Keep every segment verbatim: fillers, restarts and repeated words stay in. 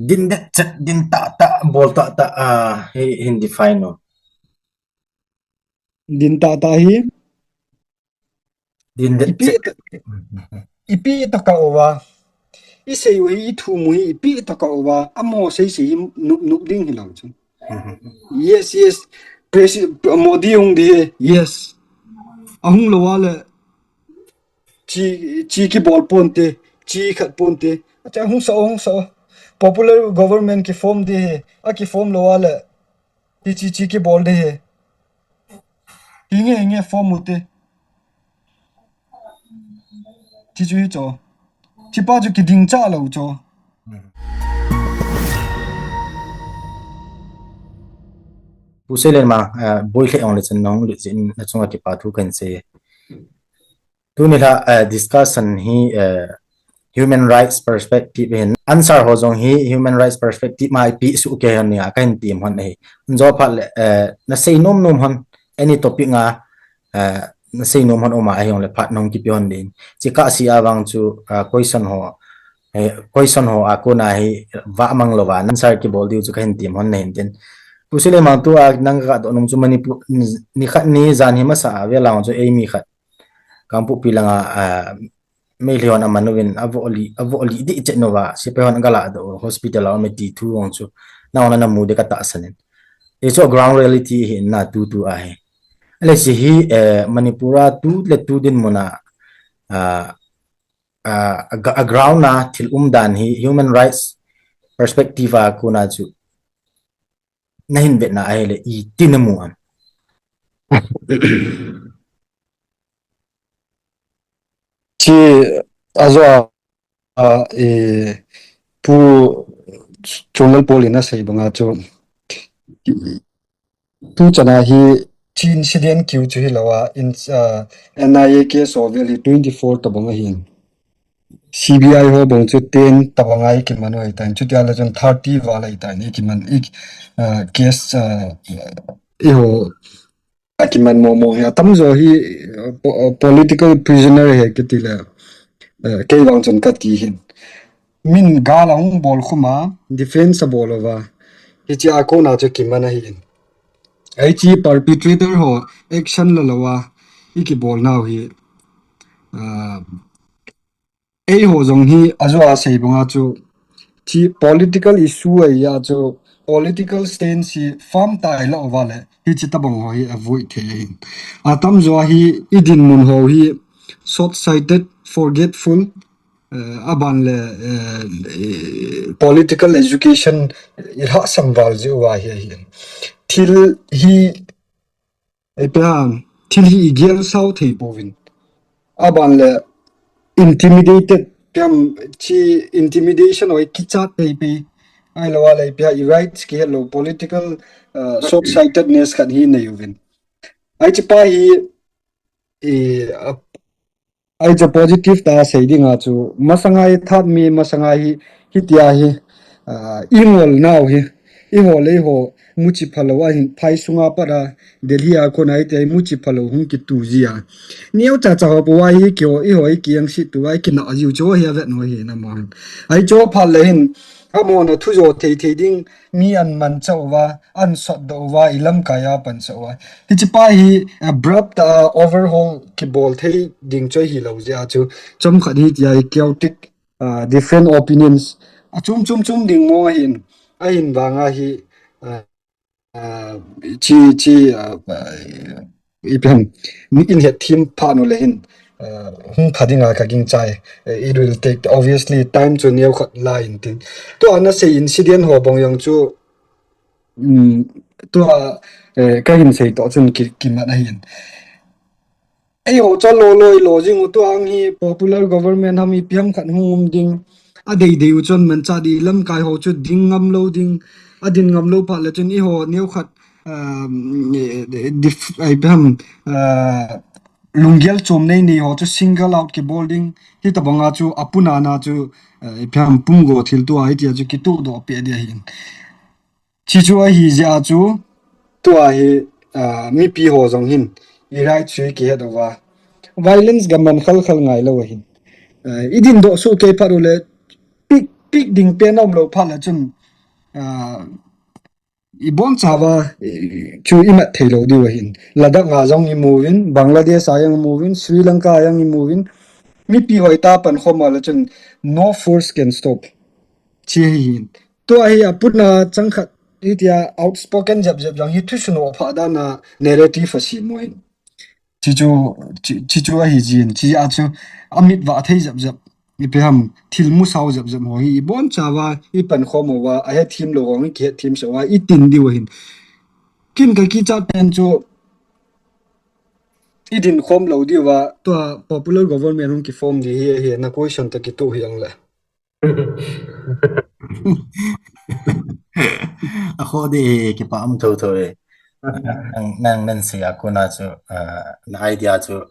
Din det chet, din tah tah, bol tah tah, ah, hi, hin define o. Din tah tah hi. Din det ipi chet. Ipi tah ka uva. I sei u hi, i thum u hi, ipi tah ka uva. Amo sei sei hi nup nup ding hi lang chun. Yes, yes. Presi-, Modi hung di hi. Yes. Ahung lou a le. Chi, chi kibol ponte, chi khat ponte. Acha hung sa, hung sa. Popular government kiform de he, a kiform lou a le. Hi chi, chi kibol de he. Hinge, hinge form ute. Chi chu hi cho. Chi pa chu kiding cha lou cho. Pu Selen ma, eh, boi lheh ong le chan nong le chin na chunga kipa thu kan sei. Tuni la, eh, discussion hi, eh, human rights perspective hin. Answer ho jong hi human rights perspective ma ipi su ke hon ni a kan tim hon hi. Jo phat le, eh, na sei nom nom hon any topic nga, eh, na sei nom hon oma ahi ong le phat nong kipi hon din. Chi ka si a vang chu, eh, question ho, eh, question ho a kona hi va mang lou va answer kibol diu chu kan tim hon na hin tin. Pu Selen ma tu a nang ka do nom chu Manipur ni khat ni jan hi masa a ve lang chu ei mi khat. Kangpokpi langa, ah, Meitei hon aman uvin, avoh li, avoh li di chet nova, sipai hon gala do, hospital a um e ti thu ong chu, na ona na mu de ka tahsan in. Ei chu ground reality hi na tu tu a hi. Ale si hi, eh, Manipur a tu le tu dinmun a, ah, ah, a, a ground a thil um dan hi human rights perspective a kona chu, na hin vetna ahi le i ti na mu am. Chi a jo a, a, e, Pu Chunglal Paul in a sei banga chu, tu chana hi chi incident kiu chu hi lou a, in, a, N I A case ho vel hi twenty four tabang ahin. C B I ho bang chu ten tabang a i kiman u ahi tan. Chutia le chun thirty val ahi tan i kiman i, a, case, a, i ho a kiman mo mo hi. Atam jo hi, uh, po-, uh, political prisoner hi kiti le, uh, kei vang chun ka ti hin. Min gal a hung bol khum a, defense a bol uva. Hichi a kona chu kiman ahi hin. Hichi perpetrator ho action la lou a, i kibol nau hi. Uh, Eiho jong hi a jo a sei banga chu, chi political issue ahi a chu, political stance hi firm ta i la uva le, hichi tabang ho hi avoid thei ahin. Atam jo hi i dinmun ho hi short-sighted, forgetful, eh, aban le, eh, eh, political education i lhasam val jeh uva hi ahin. Thil hi Ei pe ham, thil hi i gel sao thei pouvin. Aban le intimidated, pe ham, chi intimidation ho i kichat thei pe. Ahilou a le ei pe ham, i rights kihet lou, political, uh, short-sightedness khat hi nei uvin. Hichi pa hi, i, a, Ahi chu positive ta sei dinga chu, masanga hi that mi, masanga hi, hitia hi, ah, i ngol nau hi, eiho le eiho, muchi phalou ahin, phai sunga pat a, Delhi a kona hitia hi muchi phalou hung kitu jia. Neo cha cha ho po a hi keiho, eiho hi kiang si tu a hi kina jiu chu hi a vet no hi na mo. Ahi chu phat le hin, Amahon a thu jo thei thei ding, mi an manchah uva, an sotdoh uva, i lamkai a panchah uva. Hichi pa hi, abrupt a overhaul kibol thei ding chu hilou jeh a chu. Chomkhat hitia hi chaotic, ah, different opinions. A chom chom chom ding mo ahin, ahin vanga hi, ah, Ah, chi, chi, ah, ah, i pen, mi in het thim pha nu le hin, ah, hung pha dinga ka ging chai. Eh, it will take, obviously, time chu neo khat la in tin. Tua na sei incident ho bang jong chu, um, tua, eh, ka hin sei to chun ki, kimat ahin. Eiho chu lo loi lo jing u tua ang hi popular government ham ipi ham khat hung um ding. A dei dei u chun manchah di lamkai ho chu ding ngam lou ding. A din ngam lou phat le chun eiho neo khat, um, dif-, ai pe ham, uh, lunggel chom nei nei ho chu single out kibol ding. Hitabanga chu a puna na chu, uh, ipi ham pum go thil tua hitia chu kituh doh peh dia hin. Chi chu ahi jeh a chu, tua hi, ah, mipi ho jong hin, i right chu i kihet uva. Violence ga man khal khal ngai lou ahin. Ah, i din doh soh kei phat u le, pick pik ding pen aum lou phat le chun, ah, ibon chauva, eh, chu imat thei lou diu ahin. Ladakh a jong imu uvin, Bangladesh a jong imu uvin, Sri Lanka a jong imu uvin, mipi hoitah pankhom a le chun no force can stop. Chi hi hin. Tua hi apuna chang khat, hitia outspoken jep jep jong hi thusun ho pha dan a narrative a si mo hin. Chi chu, chi, chi chu ahi jin, chi a chu amit vah thei jep jep. Ipi ham, thil mu sau jep jep ho hi, ibon chauva, ipankhom uva, ahethem lou ho, ikihethem sah uva, itin diu ahin. Kin ka kichat pen chu, idin khom lou diu va, tua popular government hung kiform di hi, hi, na question ta kitu hi ang le. Akhoh ding hi kipa um thotho e. Nang, nang, nang sei a kona chu, ah, na idea chu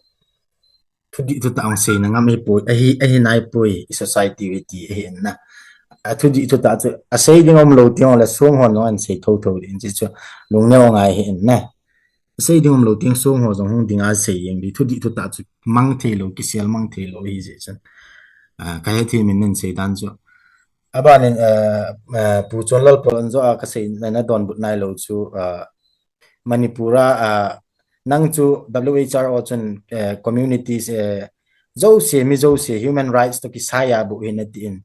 thudih thutah hung seina ngam ahipoi, ahi, ahi naipoi, i society u ti ahi na. A thudih thutah chu, asei ding um lou teng le song hon jong ahin sei thotho ding, chi chu lungneo ngai ahi na. Sei ding um lou teng song ho jong hung ding a sei jeng di, thudih thutah chu mang thei lou, kisel mang thei lou ahi jeh chun. Ah, ka hethem in nen sei dan chu. Aban in, ah, ah, Pu Chonlal Paul in jong a ka sei na, na donbut nai lou chu, ah, Manipur a, ah, nang chu W H R O chun, eh, communities, eh, jouse, mi jouse, human rights toh kisai a bou ahi nati in.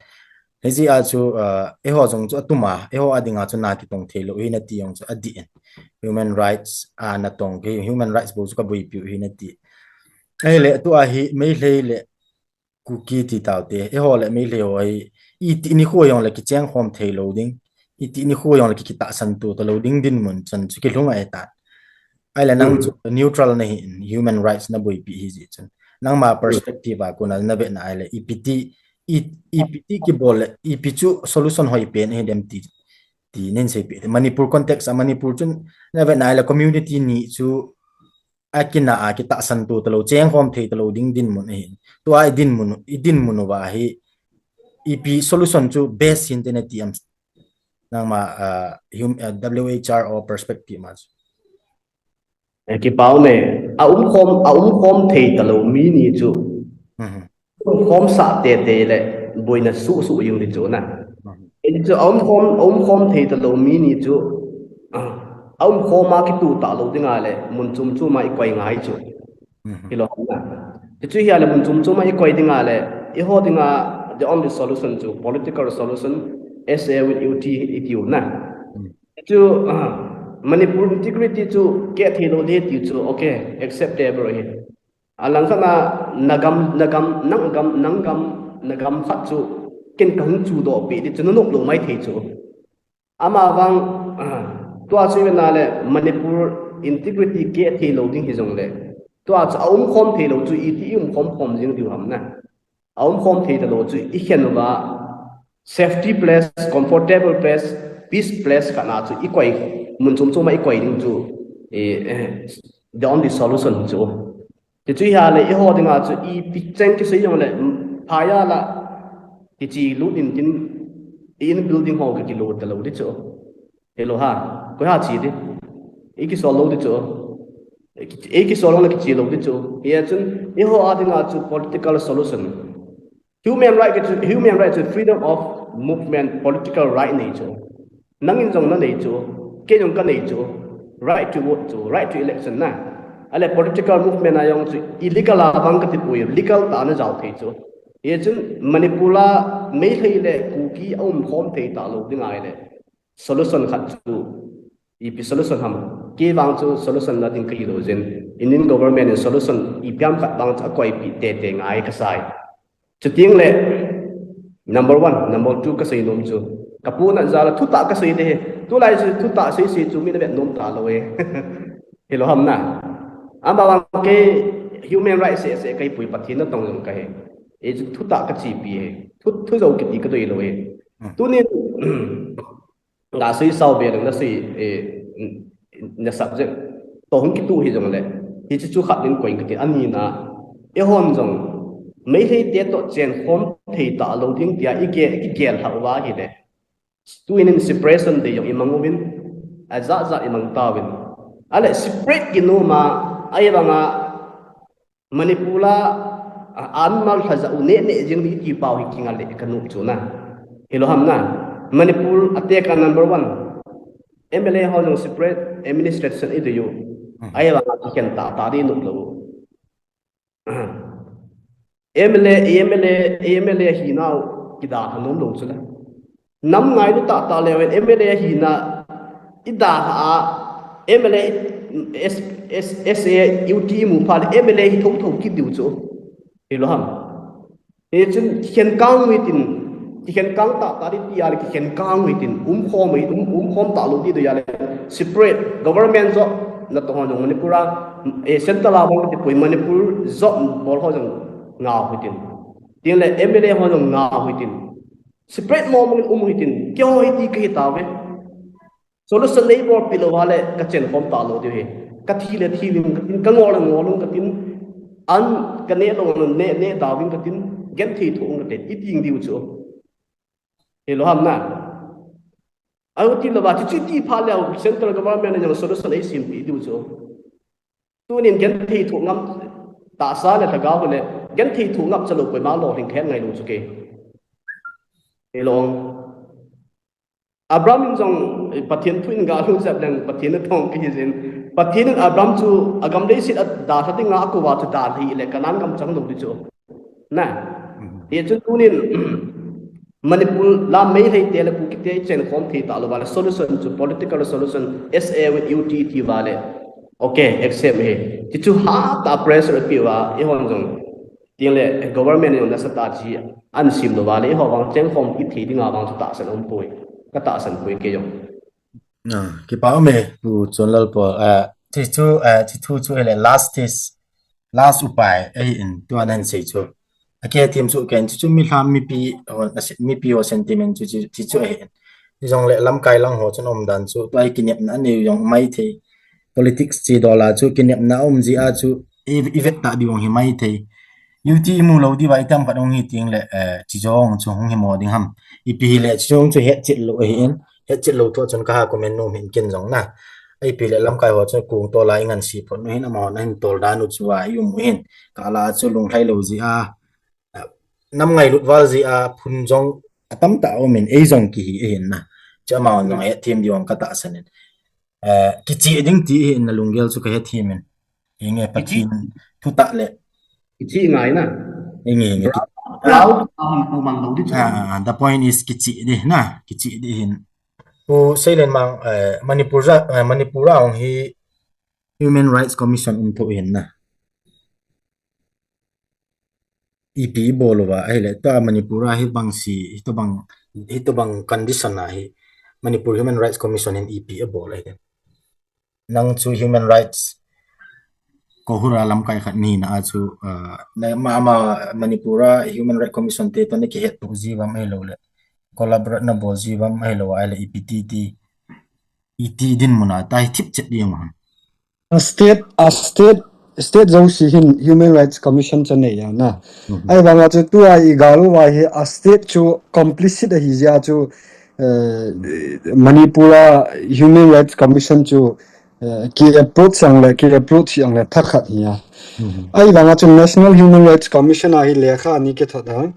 Hijeh a chu, ah, eiho jong chu atum a, eiho a ding a chu na kitong thei lou ahi nati jong chu adih in. Human rights a natong, human rights bou chu ka boipi u ahi nati. Ahile, tua hi, Meitei le Kuki ti tau te, eiho le Meitei ho hi, iti nikho jong le kicheng khom thei lou ding, iti nikho jong le ki, kitahsan to ta lou ding dinmun chun chu kilhung ahi ta. Ahile nang chu neutral na hi in, human rights na boipi ahi jeh chun. Nangma perspective a kona na vetna ahile, ipi ti, i, ipi ti kibol le, ipi chu solution hoi pen ahi dem ti, ti nen sei pe. Manipur context a Manipur chun na vetna ahile community ni chu akina a kitahsan to ta lou, cheng khom thei ta lou ding dinmun ahi. Tua i dinmun, i dinmun uva hi, ipi solution chu best hin te nati am. Nangma, ah, hum, ah, W H R O perspective ma chu. Eh, kipa um e, a um khom, a um khom thei ta lou mi ni chu. Mhm. Um khom sah tete le, boina suh suh jing di chu na. Mhm. Hiti chu a um khom, a um khom thei ta lou mi ni chu, ah, a um khom a kitu ta lou ding a le, mun chom chom a i koi ngai chu. Mhm. Hilou na. Ti chu hi a le mun chom chom a i koi ding a le, eiho ding a, the only solution chu, political solution, S A without U T i tiu na. Mhm. Chu, ah, Manipur integrity chu keh thei lou le ti chu, okay, acceptable ahi. Alangkhat a, na gam, na gam, nang gam, nang gam, na gam khat chu ken ka hung chudoh peh di chu na nop lou mai thei chu. Ama vang, ah, tua chu i vet na le Manipur integrity keh thei lou ding hi jong le. Tua chu a um khom thei lou chu iti i um khom khom jing diu ham na. A um khom thei ta lou chu i khen uva, safety place, comfortable place, peace place khat na chu i koi, mun chom chom a i koi ding chu, eh, eh, the only solution chu. Ti chu hi a le eiho ding a chu ipi cheng kisei jong le, mm, phai a la, kichi lut in tin, i in building ho ka kilut ta lou di chu. Hilou ha, koi ha chi di. I kisol lou di chu. I ki, i kisol lou le kichi lou di chu. Hia chun, eiho a ding a chu political solution. Human right ki chu, human right chu freedom of movement, political right nei chu. Nangin jong na nei chu, kei jong ka nei chu, right to vote chu, right to election na. Ahile political movement a jong chu illegal a bang ka ti poi, legal tah a na jao thei chu. Hia chun Manipur a Meitei le Kuki a um khom thei ta lou ding ahile. Solution khat chu, ipi solution ham. Kei vang chu solution la ding ka hi lou jin. Indian government in solution ipi ham khat vang chu a koipi tete ngai ka sai. Chuting le, number one, number two ka sei nom chu. Ka puna jal a thutah ka sei de he. Tulai chu thutah sei sei chu mi na vet nom ta lou e. Hilou ham na. Ama vang kei human rights se se ka hi pui, Pathen natong jong ka hi. E chu thutah ka chepi he. Thu, thu jou kiti ka doi lou e. Hmm. Tunin, Nga sei sao be leng na sei, eh, na subject toh hung kitu hi jong le. Hiche chu khat nin koi kati, ani na. Eihon jong Meitei te toh chen khom thei ta lou ding tia i gel, i gel lhah uva ahile. Tuin in separation day jong i mang uvin, ajat jat i mang tauvin. Ahile separate kinom a, ahivanga Manipur a, a, an mal lha ja u neh neh jing ni ti pau hi kinga le ka nup chu na. Hilou ham na. Manipur attack a number one. M L A ho jong separate administration i dei u. Ahivang a kikhen tah tah di nop lou. M L A, M L A, M L A hinau kidalha nom lou chu la. Nam ngailu tah tah leu hen M L A hina i dalha a, M L A, S, S, S A U T mu phat le M L A hi thotho kit diu chu. Hilou ham. Hichun kikhen kang u hitin, kikhen kang tah tah di ti a le kikhen kang u hitin, umkhom u hi, um, umkhom talou di dei a le, separate government jo, natoh ho jong Manipur a, eh, central a bang kati poi Manipur jo bol ho jong ngah u hitin. Tin le M L A ho jong ngah u hitin. Separate mo mo um u hitin. Keiho hiti kahi tauve. Solution nei bol pi lou va le kachen khom talou diu hi. Kathi le thi uving katin, kangol le ngol uving katin, an kaneh lou le neh, neh tauving katin, genthei thoh uving katin, iti ding diu chu. Hilou ham na. Ahi ti lou va, chuche ti phat leu central government in jong solution eisem pi diu chu. Tunin genthei thoh ngam tahsa le lhagao le genthei thoh ngam chalou koima lolhing khen ngai lou chu kei. Hilou. Abraham in jong, eh, Pathen thu in ga lhung jep leng Pathen a thong kahi jin. Pathen in Abraham chu agam leiset a dalha dinga akouva chu dalha hih le Canaan gam chang lou di chu. Na. Hichun tunin Manipur lam Meitei te le Kuki te chen khom thei talou va le solution chu political solution S A with U T ti va le. Okay, accept hi. Ti chu hatah a pressure pi va eihon jong. Tin le government jong nasatah a chi an sem lou va le eiho vang chen khom kit thei dinga vang chu tahsan um poi. Ka tahsan poi kei jong. Na, kipa um e, Pu Chonlal Paul, ah, ti chu, ah, ti thu chu ahile last stage, last upai, ahin, tua nan sei chu. Akithem chu ken chu, chu mi lham mipi, ho, mipi ho sentiment chu, chu, ti chu ahin. Hijongle lamkai lang ho chun umdan chu, tua hi kinepna anei jong maithei. Politics chi dola chu, kinepna um jia chu, i, i vet ta di jong hi maithei. U T i mu lou diu va itam khat hung hi teng le, eh, chi jong chu hung hi mo ding ham. Ipi hile chi jong chu hetchet lou ahin, hetchet lou thu chun ka ha comment nom hin ken jong na. Ipi le lamkai ho chu kong tol a i ngansi phot nu hin amahon ahin tol dan u chu va i um u hin. Ka la chu lunglhai lou jia, eh, nam ngailut val jia phun jong atam tah a um in ei jong kihi ahin na. Chu amahon jong hethem diu ka tahsan in. Eh, kichih ding ti hi in na lunggel chu ka hethem in. Hinge Pathen thutah le. Kichih ngai na. Hinge, hinge. Rau, rau, rau, man lo di chu. Ah, the point is kichih di na, kichih di hin. Pu Seilen Mang, eh, Manipur a, eh, Manipur a hung hi Human Rights Commission um tho hin na. Ipi i bol uva, ahile, tua Manipur a hi bang si, hitobang, hitobang condition a hi, Manipur Human Rights Commission in ipi a bol ahile. Nang chu human rights, Kohura lamkai khat nahina a chu, ah, na, ma, ma, Manipur a Human Rights Commission te toh na kihetto ji uvam ahilou le, collaborate na bol ji uvam ahilou ahile, ipi ti ti, iti dinmun a, tahi thipchet ding ham. A state, a state, state jouse hin Human Rights Commission chu anei a na. Mhm. Ahivanga chu tua i gal uva hi a state chu complicit ahi jeh a chu, eh, Manipur a Human Rights Commission chu, eh, ki approach ang le, ki approach ang le thakhat hi a. Mhm. Ahivanga chu National Human Rights Commission a hi lekha ani kithot a.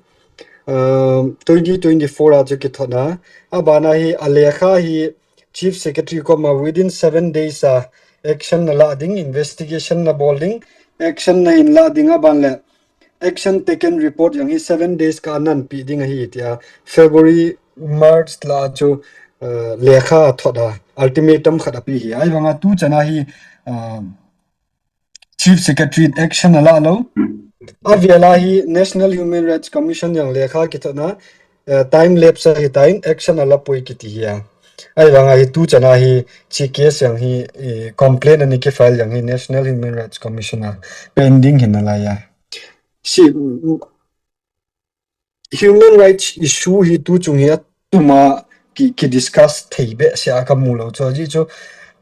Eh, twenty twenty-four a chu kithot a. Abana hi a lekha hi Chief Secretary koma within seven days a action na la ding, investigation na bol ding, action na hin la ding aban le action taken report jong hi seven days ka nan pi ding ahi tia February, March la chu, uh, lekha thot a ultimatum khat api hi. Ahivanga tu chana hi, uh, Chief Secretary in action ala lou. Avela hi National Human Rights Commission jong lekha kithot na, eh, time lapse ahitan action ala poi kiti hi a. Ahivanga hi tu chana hi chi case jong hi, eh, complaint ani kifile jong hi National Human Rights Commission a pending hin alai a. Si, human rights issue hi tu chung hi atuma ki, ki discuss thei behseh a kamu lou chu. Ajeh chu,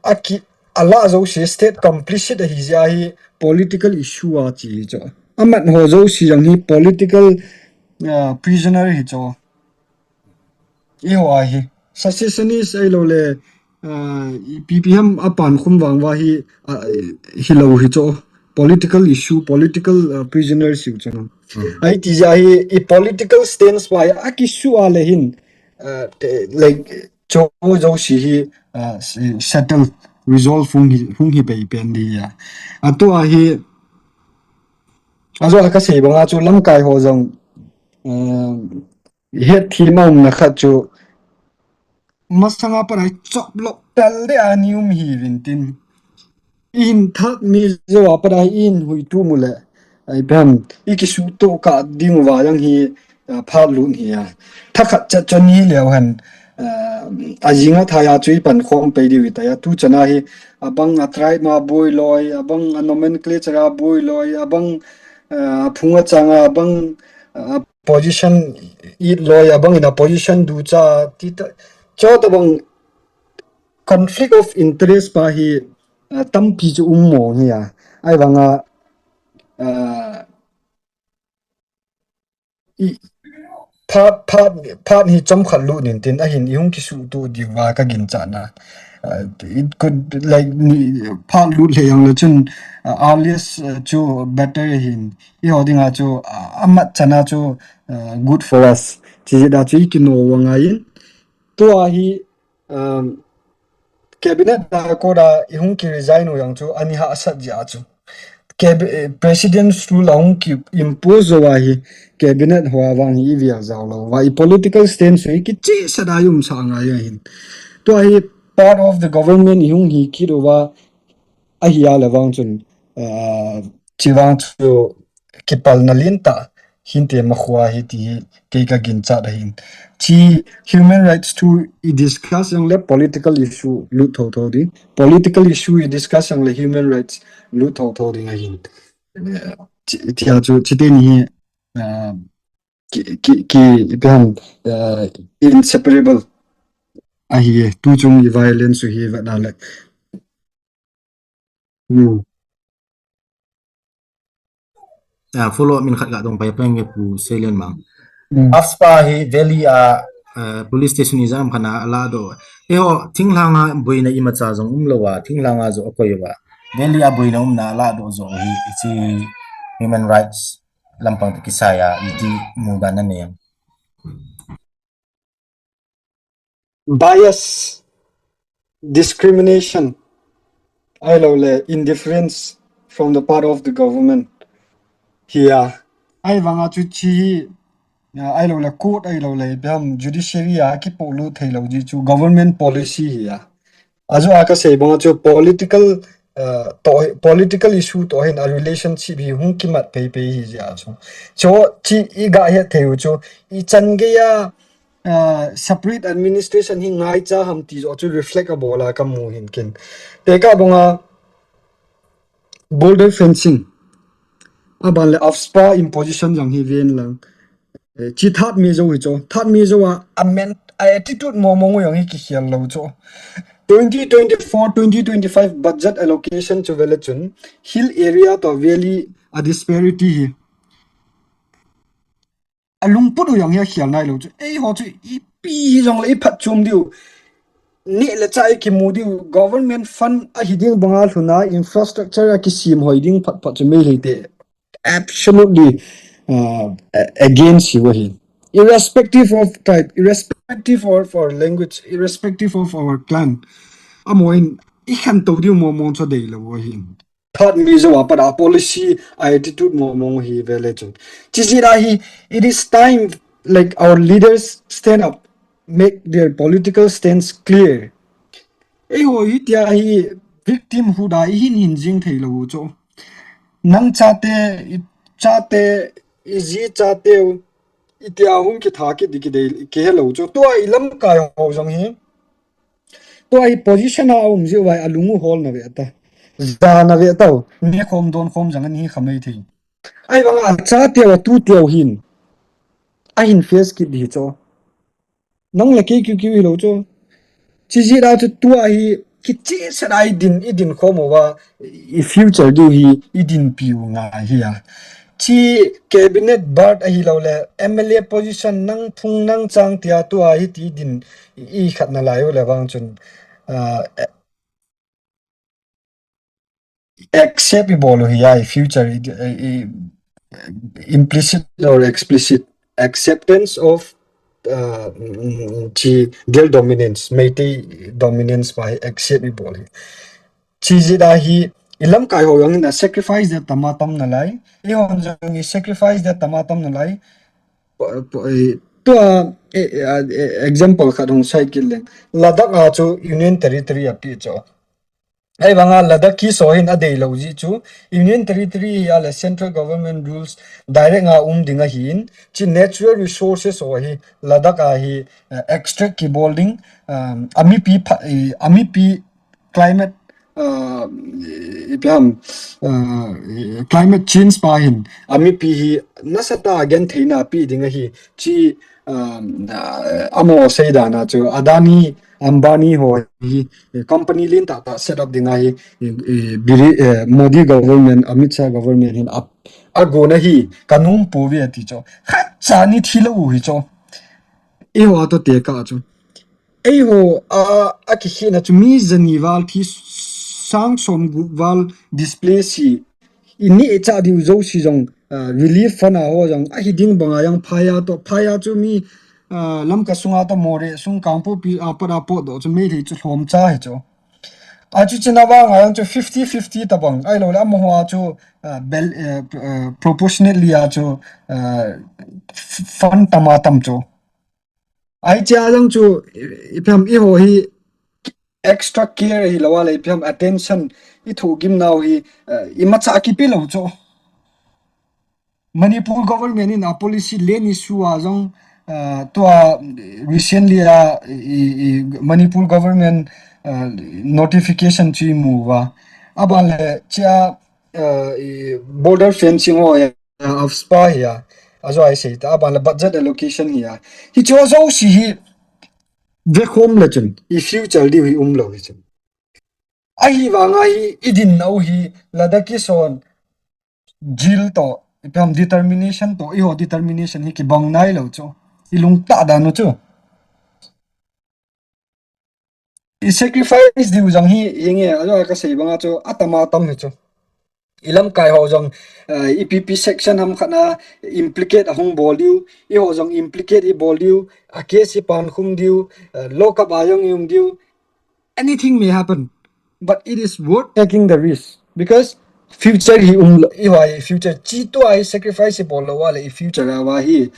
aki, ala jouse state complicit ahi jeh a hi political issue a chi hi chu. Amat ho jouse jong hi political, ah, prisoner hi chu. Eiho a hi. Secessionist ahilou le, ah, ipi ipi ham apan khum vang uva hi, ah, hilou hi chu. Political issue, political, ah, prisoners hi chu. Hmm. Ahi ti jeh a hi, i political stance uva hi, akisuh a le hin, uh, te- like, cho jouse hi, uh, s- settle, resolve hung hi, hung hi pei pen di ya. Atua hi, ajo a kasei banga chu lamkai ho jong, uh, het thi ma umna khat chu, masanga pat a hi chop lop tel de a ni um hi vin tin. Ihin that mi jo a pat a hi ihin hui tu mu le. Ai pem, i kisuhtoh kah ding uva jong hi, ah, phat lut hi a. Thakhat chat chon hi leu hen, ah, ajing a thai a chu i pan khom pei diu i tai a. Tu chan a hi, abang a tribe ma boi loi, abang a nomenclature a boi loi, abang, ah, phung a chang a, abang, ah, position it loi, abang in a position du cha, ti ta, cho ta bang conflict of interest pa hi, ah, tampi chu um mo hi a. Ai vanga, ah, i, phat, phat, phat hi chomkhat lut nin tin ahin i hung kisuhtoh diu va ka ginchat na. Uh, it could, like, ni, phat lut le jong le chun, uh, earliest, uh, chu better hin. I ho dinga chu, uh, amat chan a chu, uh, good for us. Chi jeh a chu i kino u angai in. Tua hi, um, cabinet a koda i hung ki resign u jong chu ani hahsat jeh a chu. Cab- eh, President's rule a hung ki impose jo a hi cabinet ho a vang hi i vial jao lou va, i political stance hi kichehsah a i um sah ngai ahin. Tua hi part of the government i hung hi kit uva ahi a le vang chun, ah, chi vang chu kipalna lien tah hinte ma khua hi ti hi kei ka ginchat ahin. Chi human rights thu i discuss jong le political issue lut thotho ding. Political issue i discuss jong le human rights lut thotho ding ahin. Eh, chi, chi a chu, chi te ni hi, ah, ki, ki, ki, ipi ham, ah, inseparable ahi e. Tu chung i violence hi vet na le. Hmm. Ah, follow up min khat ka dong pai peng nge Pu Selen Mang. Hmm. AFSPA hi Valley a, ah, police station i jam khana ala do. Eiho, thinglhang a boina imacha jong um lou a, thinglhang a jo akoi uva. Valley a boina umna ala do jo hi, hiche human rights lampang te kisai a, iti mudan na nei em? Bias, discrimination, ahilou le indifference from the part of the government hi a. Ahivanga chu chi hi, ah, ahilou le court, ahilou le ipi ham judiciary a kipolut thei lou ji chu government policy hi a. Ajo a kasei banga chu political, uh, to, political issue to hin a relationship hi hung kimat pei pei hi jeh a chu. Chu chi i ga het thei u chu i chan gei a, uh, separate administration hi ngaicha ham ti jo chu reflect abol a ka mu hin kin. Tekah banga border fencing, aban le AFSPA imposition jong hi ven lang. Eh, chi that mi jo hi chu. That mi jo a, a men-, a attitude mo mo jong hi kikhel lou chu. Twenty twenty-four, twenty twenty-five budget allocation chu vele chun, hill area to valley a disparity hi. A lungput u jong hi akhel nai lou chu. Eiho chu ipi hi jong le i phatchom diu. Neh le chah i kimu diu. Government fund ahi ding banga lhun a infrastructure a kisem hoi ding phat phat chu Meitei te absolutely, uh, a- against you ahi. Irrespective of tribe, irrespective of our language, irrespective of our clan. Amaho in i khantou diu mo mo chu dei lou ahi. That mi jo a pat a policy, a attitude mo mo hi vele chun. Chi jeh a hi, it is time, like, our leaders stand up, make their political stance clear. Eiho hitia hi victimhood a i hin hin jing thei lou chu. Nang chate, i chate, i ji chate u, itia hung kitha kit di kidei, kihe lou chu. Tua i lamkai ho jong hi. Tua i position a um jeh uva a lung u hol na ve ta. Ja na ve ta u. Nekhom donkhom jong ani kha mai thei. Ahivanga chate u, tute u hin. Ahin face kit di chu. Nang le kei kiu kiu hilou chu. Chi jeh a chu tua hi kichehsah a i din, i din khom uva, i future diu hi i dinpi u ngai hi a. Chi cabinet berth ahilou le, M L A position nang phung nang chang tia tua hi ti din i khat na lai u le vang chun, ah, accept i bol u hi a, i future, i, i, i, implicit or explicit acceptance of uh, chi Del dominance, Meitei dominance pa hi accept ibol hi. Chi jeh a hi, ilamkai ho jong hin a sacrifice dia tama tam nalai. Eihon jong i sacrifice dia tama tam nalai. Tua, eh, eh, ah, eh, example khat hung sei kit leng. Ladakh a chu Union Territory api chu. Ahivanga Ladakh kiso hin adeilou jeh chu Union Territory hi a le central government rules direct a um ding ahin, chi natural resources ho hi Ladakh a hi, eh, extract kibol ding, um, amipi pha-, eh, amipi climate, uh, ipi ham, uh, climate change pa hin amipi hi nasatah a gentheina pe ding ahi, chi, um, uh, amaho seidan a chu Adani, Ambani ho hi, eh, company lentah tah set up ding ahi, eh, eh, Biri-, eh, Modi government, Amit Shah government hin ap-, agon ahi, kanom pouve ati chu. Khatcha ni thilou hi chu. Eiho a toh tekah chu. Eiho a, akikhehna chu mi jani val thi sang som gup val displace hi. Ineh ichah diu jouse jong, ah, relief fund a ho jong ahi ding banga jong phai a toh, phai a chu mi, ah, Lamka sunga toh Moreh sung Kangpokpi a pat a potdoh chu Meitei chu lhomcha hi chu. Achuche na vanga jong chu fifty fifty tabang, ahilou le amaho a chu, ah, bel-, eh, p-, eh, proportionately a chu, ah, f-, fund tama tam chu. Ahi chia jong chu, i, ipi ham eiho hi extra care hilou a le, ipi ham attention i thohgim nau hi, eh, imacha kipe lou chu. Manipur government in a policy land issue a jong, eh, tua recently a, i, i, Manipur government, eh, notification chu imu uva. Aban le chia, eh, i border fencing ho ya, AFSPA hi a, ajo a isei ta, aban le budget allocation hi a. Hiche jouse hi vekhom le chun, i future diu hi umlou hi chun. Ahivanga hi, i dinnau hi, Ladakh kison, jil toh, ipi ham determination toh, eiho determination hi kibang nailou chu. I lungtah dan u chu. I sacrifice diu jong hi, hinge, ajo a kasei banga chu, atama tam hi chu. Ilamkai ho jong, eh, ipi pi section ham khat na implicate ahung bol diu, eiho jong implicate ibol diu, a case ipankhum diu, eh, lockup a jong ium diu. Anything may happen, but it is worth taking the risk because future hi umlou, eiho a future chi tua hi sacrifice ibol lou uva le i future a va hi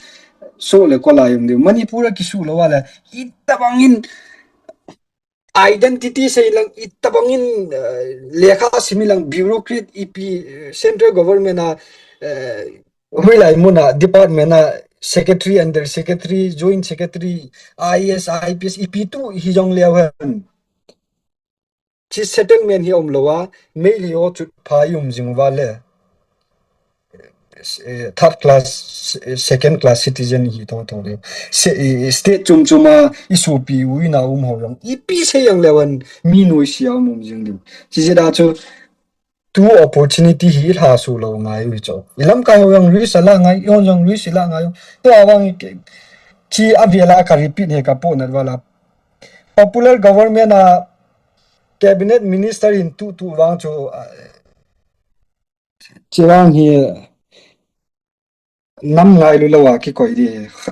so le kola ium diu. Manipur a kisuh lou uva le itabang in identity sei lang, itabang in, eh, lekha sim lang bureaucrat ipi, eh, central government a, eh, hoilai mun a department a secretary, under secretary, joint secretary, I A S, I P S, ipi tu hi jong leu hen. Chi settlement hi umlou a, Meitei ho chu pha i um jing uva le. Eh, third class, eh, second class citizen hi tho tho le. Se, eh, state chom chom a i sopi u ina um ho jong. Ipi sei jong leu hen mi noise a um um jing diu. Chi jeh a chu tu opportunity hi i lhasuh lou ngai u hi chu. Ilamkai ho jong risk ala ngai, eihon jong risk ila ngai u. Tua vang i ke, chi avel a ka repeat hi ka pohnat val a. Popular government a cabinet minister in tu tu vang chu, ah, chi vang hi nam ngailu lou a kikoi di.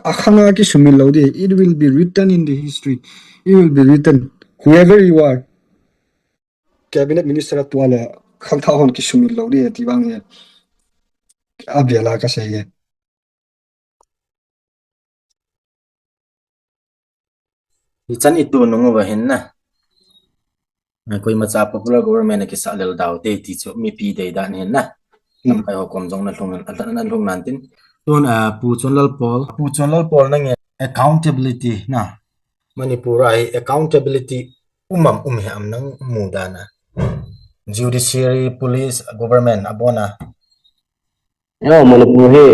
Akhang a kisumil lou di. It will be written in the history. It will be written. Whoever you are, cabinet minister a tua le khangthah hon kisumil lou di ti vang hi avel a kasei e. Hichan i tu nung uva hin na. Na koimacha popular government a kisah lel dau te ti chu mipi deidan hin na. Hmm. Lamkai ho kom jong na lhung, na lhung nan tin. Tun, ah, Pu Chonlal Paul. Pu Chonlal Paul nang e accountability na. Manipur a hi accountability um am um hih am nang mudan a. Judiciary, police, government, abon a. You know, Manipur hi,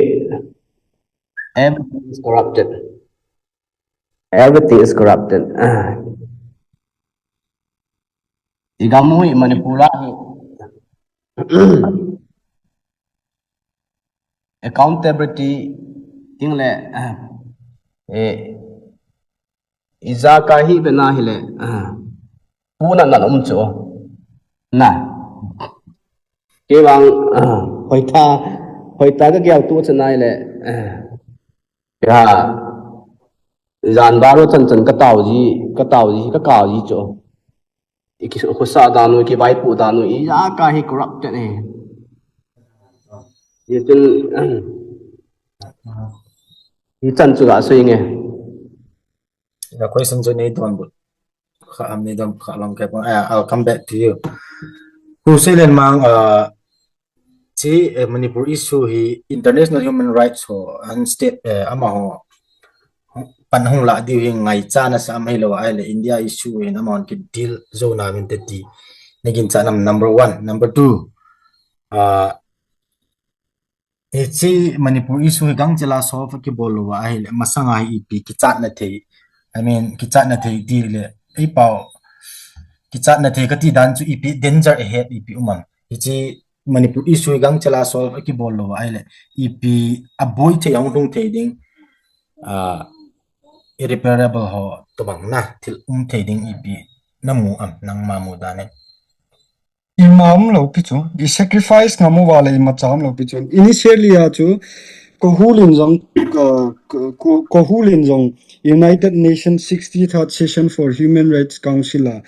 everything is corrupted. Everything is corrupted. I gam u hi Manipur a hi. Accountability ting le, eh, ija ka hi be na hi le, eh, pu na na um chu. Na. Kei vang, eh, hoitah, hoitah ka gel tu chu na hi le, eh, ya. Jan baro chan chan ka tao ji, ka tao ji, ka kau ji chu. I ki khosa dan u, i ki vaipoh dan u, i ja ka hi corrupted e. I tin, i chan chu ga sui nge. The question chu nei don bu. Kha am nei don kha long ke pon. Ah, I'll come back to you. Hu Seilen Mang, uh, chi, eh, Manipur issue hi international human rights ho an state, eh, amaho pan hung la diu hi ngaicha nasa am hilou ahile India issue hin amahon ki deal jou na vin te ti. Nei ginchat nam number one. Number two, ah, hichi Manipur issue hi gangchela solve kibol lou ahile masanga hi ipi kichatna thei. I mean, kichatna thei ti le, ei pau, kichatna thei kati dan chu ipi danger ahead ipi um am. Hichi Manipur issue hi gangchela solve kibol lou ahile, ipi aboi thei, ahung lhung thei ding, ah, irreparable ho tobang na, thil um thei ding ipi namu am, nangma mu dan e. Ima umlou pi chu, i sacrifice ngam uva le imacha umlou pi chu. Initially a chu, KOHUR in jong, uh, Ko-, Ko-, KOHUR in jong United Nations sixty-third Session for Human Rights Council a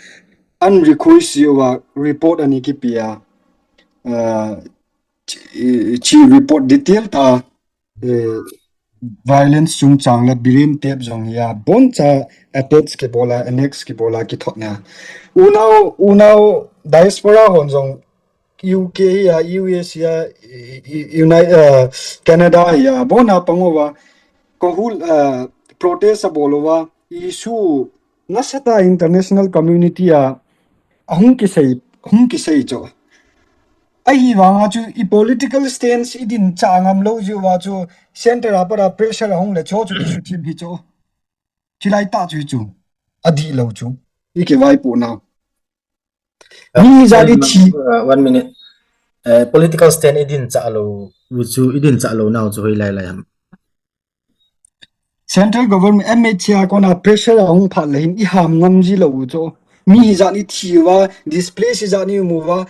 an request uva report ani kipe a, uh, chi, chi report detail ta, eh, violence chungchang le Biren Tep jong hi abonchan attach kibol a, annex kibol a kithot na. Unau, unau diaspora hon jong U K hi a, U S hi a, i, i, United, uh, Canada hi a, abon a pang uva, KOHUR, uh, protest abol uva, issue nasatah a international community a, ahung kisei, hung kisei chu. Ahivanga chu i political stance i dinchah ngam lou jeh uva chu center a pat a pressure ahung le chu chu kisuthip hi chu. Chilai tah chu hi chu. Adih lou chu. I kivaipoh nau. Uh, mi jat i thi. Uh, one minute. Uh, political stand i dinchah lou u chu, i dinchah lou nau chu hoilai lai ham. Central government M H A a kona pressure ahung phat le hin i ham ngam ji lou u chu. Mi hi jat i thi uva, displace hi jat i mu uva,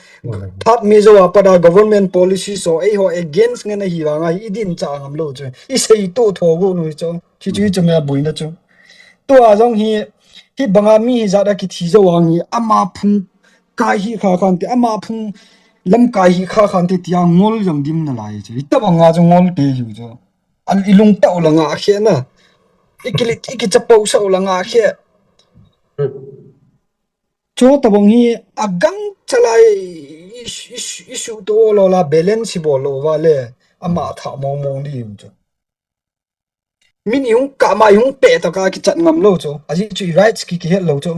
phat mi jo a pat a government policy so, eiho against ngen ahivanga hi i dinchah ngam lou chu. I seitoh tho go nu chu. Chi chu hi chu me a boina chu. Tua jong hi, hi banga mi hi jat a kithi jo ang hi, ama phung kai hi kha khan te, ama phung lamkai hi kha khan te tia ngol jong dim nalai chu. Hitobanga chu ngol te hi chu. Al i lungtah u la ngah khe na. I kilit, i kichapousah u la ngah khe. Chutobang hi agangchela i, i, i, i suhtoh lou la balance hi bol lou uva le. Ama thah mong mong di chu. Min i hung kah ma i hung peh tah a kichat ngam lou chu. Ajeh chu i rights ki, kihet lou chu.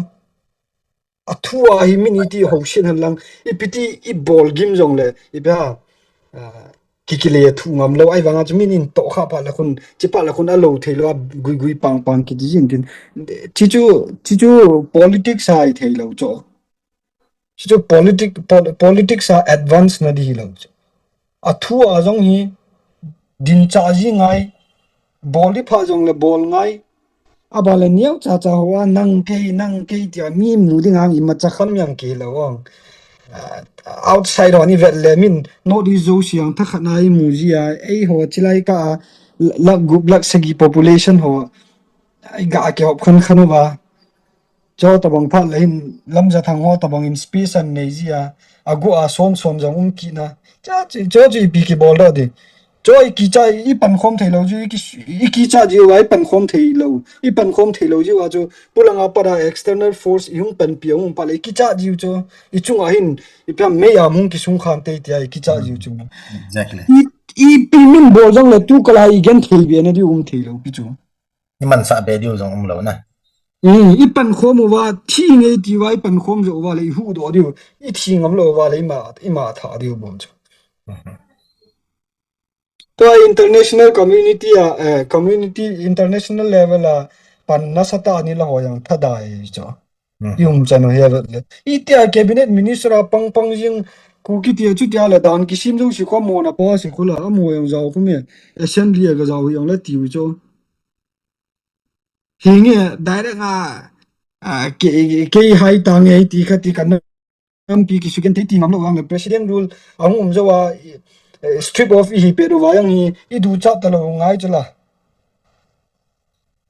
Athu a hi min iti housen hen lang, ipi ti i bol gim jong le, ipi ham, ah, ki, kile thu ngam lou, ahivanga chu min in toh kha phat le khun, chi phat le khun alou thei lou, agui gui pang pang kiti jin tin. Chi chu, chi chu politics a hi thei lou chu. Chi chu politic-, pol-, politics a advance na di hi lou chu. Athu a jong hi, dinchah ji ngai, bol di phat jong le bol ngai, Aban le neocha cha ho a, nang kei, nang kei tia mi mu ding ang imacha kham jong kei lou ang. Ah, outside ho ni vet le min, North East jouse jong thakhat na i mu ji a, eiho chilai kah a, lakh gup lakh sagi population ho, i ga kihop khan khan uva. Chutobang phat le hin, Lamjathang ho tobang in space anei ji a, agu a son son jong um kit na. Cha, chu, chu, chu ipi kibol doh di. Chu i kicha, i pankhom thei lou chu, i ki, i kicha ji uva, i pankhom thei lou. I pankhom thei lou ji uva chu, polanga pat a external force i hung panpi a hung phat le, i kicha ji u chu, i chunga hin, ipi ham mei a hung kisung khan te tia, i kicha ji u chu. Exactly. I, ipi min bol jong le tu kal a i genthei be na di um thei lou pi chu. I mansah be diu jong um lou na. I, i pankhom uva, thi nge ti uva, i pankhom jo uva le, i huhdoh diu, i thi ngam lou uva le, i ma, i ma thah diu bou chu. Mhm. Tua international community a, eh, community international level a pan nasatah a nei la ho jong thadai chu. Hmm. I umchan u hi avet le. Itia cabinet minister a pang pang jing Kuki tia chutia le dan kisem jouse kho mona pa se kho la, amaho jong jao khu me. Assembly a ga jao hi jong le tiu chu. Hinge direct a, a, ke, ke hai tang e ti kha ti kan nampi kisugenthei ti ngam lou vang le president rule ahung um jou a, eh, strip off i hi pet uva jong hi i duchat talou ngai chu la.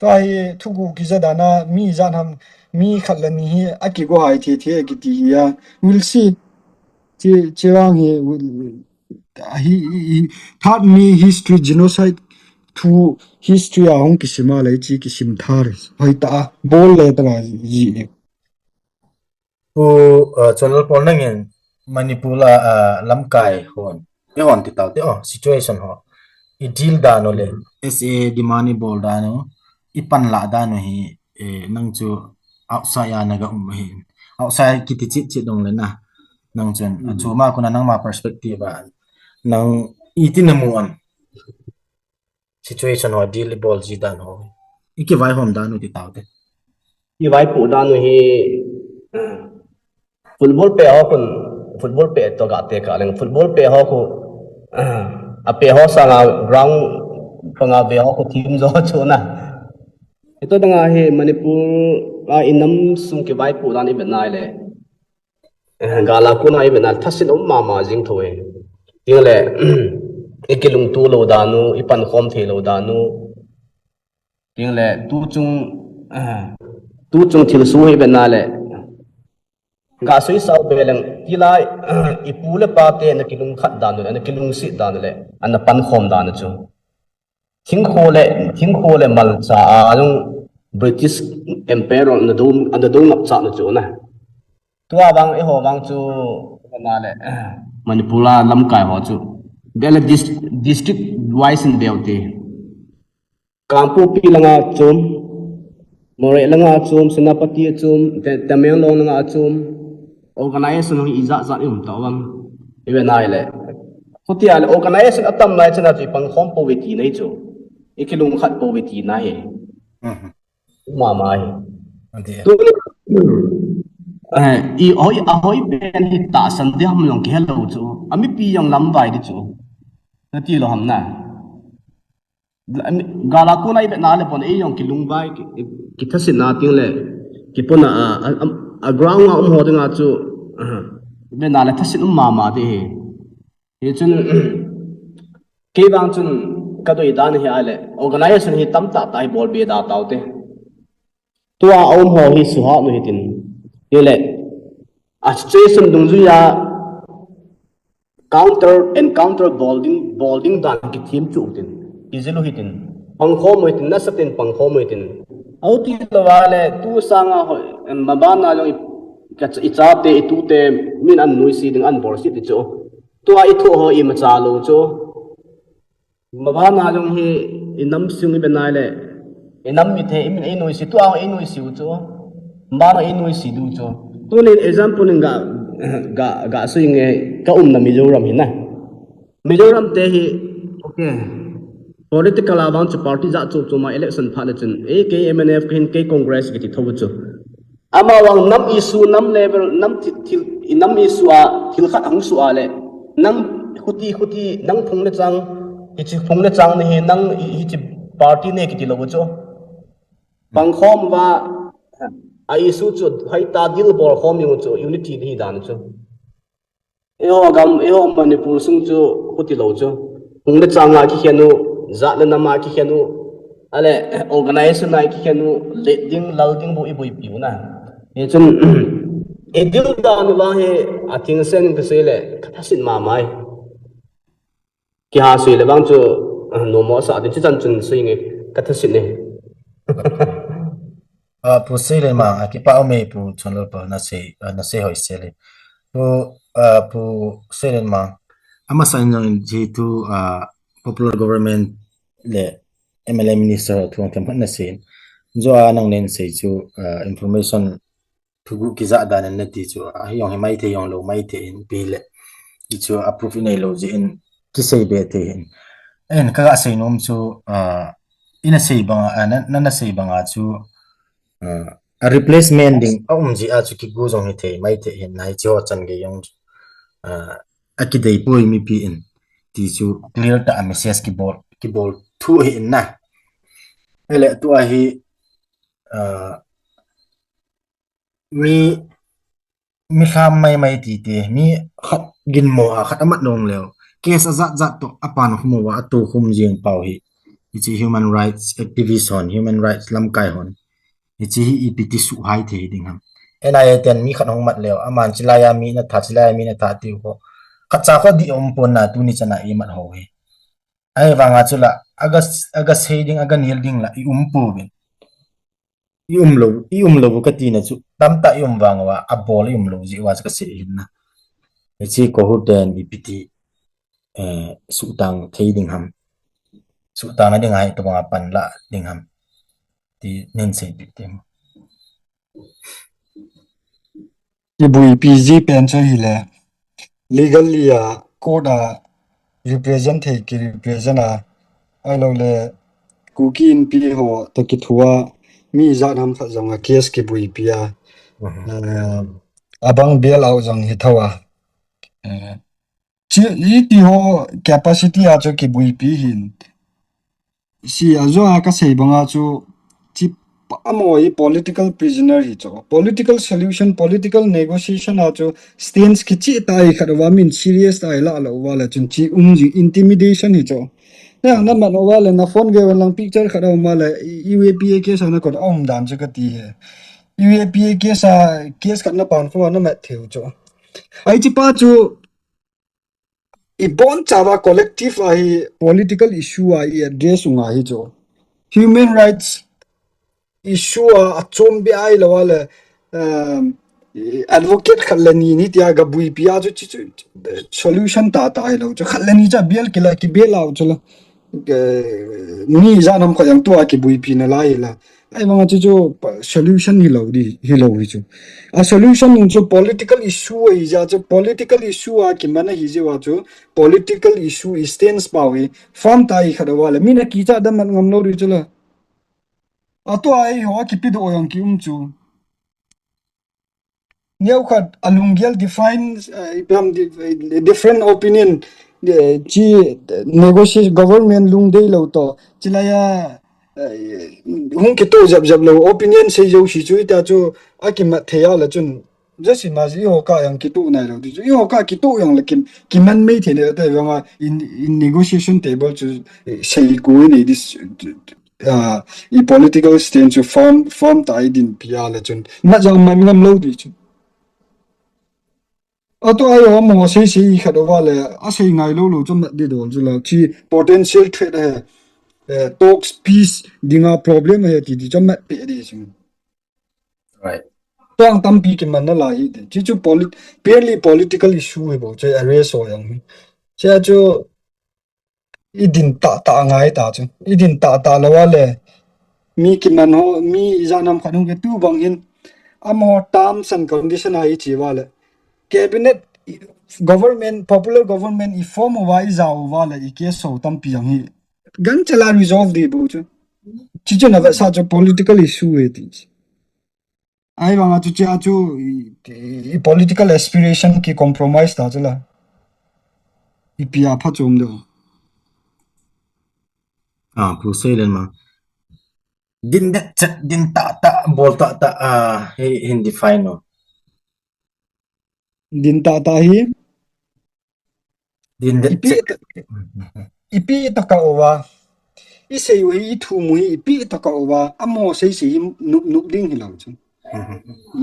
Ka hi thugu kija dan a mi jan ham, mi khat le ni hi akigo hai the the kiti hi a. We'll see. Chi, chi vang hi, hi, hi, hi, third May history, genocide thu history a hung kisim a le chi kisim thar. Hoi ta a, bol le ta la ji. Pu, uh, Chonlal Paul nangin Manipur a, uh, lamkai hon, eihon ti tau te, oh, situation ho, i deal dan u le, S A demand i bol dan u, i panlah dan u hi, eh, nang chu outside a na ga um hi. Outside kiti chit chit dong le na. Nang chun, a chu ma kuna nangma perspective a, nang iti na mu am. Situation ho deal i bol ji dan ho. I kivaihom dan u ti tau te. Kivaipoh dan u hi, ah, football pet ho khun, football pet to ga te ka leng, football pet ho khu, ah, a pet ho sanga ground panga ve ho khu team jo chu na. Ito dang a hi Manipur a i nam sung kivaipoh dan i vet nai le. Eh, gala kona i vet na thasin um mama jing tho e. Ting le, i kilungto lou dan u, i pankhom thei lou dan u. Ting le, tu chung, eh, tu chung thilsoh hi vet na le. Ga sui sao be leng, ti lai, i pu le pa te na kilungkhat dan u le, na kilungset dan u le, ana pankhom dan u chu. Thingkho le, thingkho le malcha a jong British Emperor na do, ana do ngap cha na chu na. Tua vang, eiho vang chu, na le, Manipur a lamkai ho chu. Bele dis-, district wise in beu te. Kangpokpi langa chom, Moreh langa chom, Senapati a chom, Te-, Tamenglong langa chom, organization hi ijat jat i um tau vang. I ve nai le. Khutia le organization atam nai chana chu i pankhom pouve ti nai chu. I kilungkhat pouve ti nai hi. Mhm. Mama hi. Ante. Tu, eh, i hoi, a hoi pen hi tahsan ding ham jong kihe lou chu. A mipi jong lamvai ding chu. Nati lou ham na. Gala kona i vet na le pon ei jong kilungvai, ki, kithasetna ting le, kipona a, a, a, a ground a um ho dinga chu, ah, i vet na le thaset um mama ding hi. Hichun, kei vang chun ka doi dan hi a le, organization hi tamtah tah hi bolbe da tau te. Tua a um ho hi suhat nu hitin. Hi le, a situation dungjuia counter, encounter bol ding, bol ding dan kithem chu tin. Kijil u hitin. Pankhom u hitin, nasapen pankhom u hitin. Auti lou va le, tu sanga ho, em, maban a jong i, ka, i chate, i tute, min an nuisat ding an bolse ti chu. Tua i thu ho imacha lou chu. Maban a jong hi i nam sung i vet nai le, i nam mite, i min ei nuisat, tua ei nuisat u chu. Maban a ei nuisat diu chu. Tunin example in ga, ga, ga sui nge ka umna Mizoram hi na. Mizoram te hi, okay. Political a vang chu party jat chom chom a election phat le chun, ei kei M N F ka hin kei Congress kiti tho chu. Amavang nam issue, nam level, nam thil, thil, i nam issue a, thil khat ahung soh a le. Nang khuti, khuti, nang phung le chang, hichi phung le chang ni hi, nang hi, hichi party ne kiti lou chu. Pangkhom va, a issue chu, hoitah deal bol khom jing chu, unity hi dan chu. Eiho gam, eiho Manipur sung chu, khuti lou chu. Phung le chang a kikhen u, jat le nam a kikhen u, ale, organization a kikhen u, let ding, lal ding bou i boipi u na. Hichun, i deal dan u vang hi, a thingsen in ka sei le, ka thaset mama e. Kiha sui le vang chu, ah, nomo sa ding chu chan chun sui nge ka thaset ne. Ah, Pu Seilenmang, a kipa ume Pu Chonlal pa na sei, ah, na sei hoi se le. Pu, ah, Pu Seilenmang, amasa in jong in ji tu, ah, popular government le M L A minister thu ang them khat na sei. Jo a nang nen sei chu, ah, information thugu kija dan in nati chu, ah, hi jong hi maithei jong lou maithei in pi le. Hi chu a proof i nei lou jeh in kisei be thei hin. En ka ga sei nom chu, ah, i na sei bang a, ah, na, na, na sei bang a chu, ah, a replacement ding a um jeh a chu kigu jong hi thei maithei hin na hi chu ho chan gei jong chu, ah, a kidei poi mipi in ti chu clear tah a message kibol, kibol thu hi in na. Ele tua hi, ah, mi, mi lham mai mai ti te, mi khat ginmo a khat amat nong leo. Case a jat jat to a pan khum uva a to khum jing pau hi. Hiche human rights activist hon, human rights lamkai hon, hiche hi ipi ti suhhai thei ding ham. N I A ten mi khat hung mat leu, aman chilai a mi na tha, chilai a mi na tha tiu ho. Khatcha kho di um pon na tuni chana i mat ho hi. Ahivanga chu la, aga, aga sei ding, aga nel ding la, i um pouvin. I um lou, i um lou ka tina chu, tamtah i um vang uva, abol i um lou jeh uva chu ka sei hin na. Hiche COHO ten ipi ti, eh, suhtang thei ding ham. Suhtang na ding ahi, tobang a pan la ding ham. Ti nin sei pi ti. Kibuipi ji pen chu hile. Legally a court a represent thei ki represent a. Ahilou le Kuki Inpi ho toh kithoa mi ijat ham khat jong a case kibuipi a. Mhm. Eh, abang bail out jong hi tho a. Eh, chi, iti ho capacity a chu kibuipi hin. Si a jo a ka sei banga chu, chi pa amo hi political prisoner hi chu. Political solution, political negotiation a chu stance kicheh tah hi khat uva min serious tah hi la lou uva le chun chi um ji intimidation hi chu. Na, na mat uva le na phone ve uva lang picture khat a um uva le U A P A case a na kot a um dan chu ka ti he. U A P A case a, case khat na pan kho na mat thei u chu. Ai chi pa chu, i bonchauva collective a hi political issue a i address u ngai hi chu. Human rights issue a, achom be ahilou a le, um, advocate khat le ni ni tia ga buipi a chu, chu, chu, solution tah tah hilou chu. Khat le ni cha bail kila, ki bail out chu la. Eh, mi ijat ham khat jong tua kibuipi na lai la. Ahivanga chu chu pa, solution hilou di, hilou hi chu. A solution in chu political issue ahi jeh a chu, political issue a kiman ahi jeh uva chu, political issue i stance pau hi firm tah hi khat uva le, min a kicha da mat ngam lou di chu la. Atua eiho a kipedoh jong ki um chu. Neo khat a lunggel define, eh, ipi ham di, eh, different opinion, eh, chi, eh, negotiate government lungdei lou toh. Chilai a, eh, hung kitoh jap jap lou opinion sei jouse chu ita chu akimat thei a le chun. Just imagine, eiho kah jong kitoh nai lou ti chu. Eiho kah kitoh jong le ki, kiman mei thei nai lou ta vang a in, in negotiation table chu, eh, sei koi nei this, ah, i political stance chu firm, firm tah i dinpi a le chun. Na jong man ngam lou di chu. Atua eiho mo sei sei khat uva le, a sei ngai lou lou chu mat di dol chu la. Chi potential threat ahi, eh, talks peace dinga problem ahi ti ti chu mat pe di chu. Right. Tuang tampi kiman na lai hi di. Chi chu polit-, purely political issue hi bou chu arrest ho jong hi. Chi a chu i din tah tah ngai ta chu. I din tah tah lou a le. Mi kiman ho, mi ijat ham khat hung kitoh bang hin. Amaho terms and condition a i chi uva le. Cabinet, government, popular government i form uva i jao uva le i case ho tampi jong hi. Gancha la resolve di bou chu. Chi chu na vetsah chu political issue ahi ti. Ahivanga chu chi a chu i, i, i political aspiration ki compromise ta chu la. Ipi a phachom deu. Ah, Pu Seilen ma. Din det chet, din tah tah, bol tah tah, ah, hi, hin define no. Din tah tah hi. Din det ipi chet. Ta, ipi tah ka uva. I sei u hi, i thum u hi, ipi tah ka uva. Amaho sei sei hi nup, nup ding hilou chu.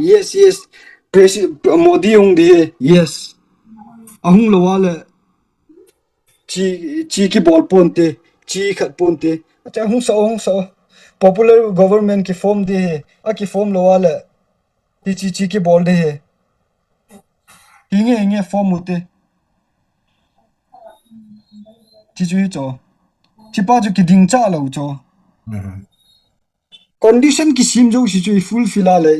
Yes, yes. Presi-, Modi hung di. Yes. Ahung lou a le. Chi, chi kibol ponte. Chi khat ponte. Acha hung sa, hung sa. Popular government ki form di. A ki form lou a le. Hi chi chi kibol di. Hinge, hinge form u te. Chi chu hi cho. Chi pa chu kiding cha lou cho. Mhm. Condition kisem jouse chu i fulfill a le.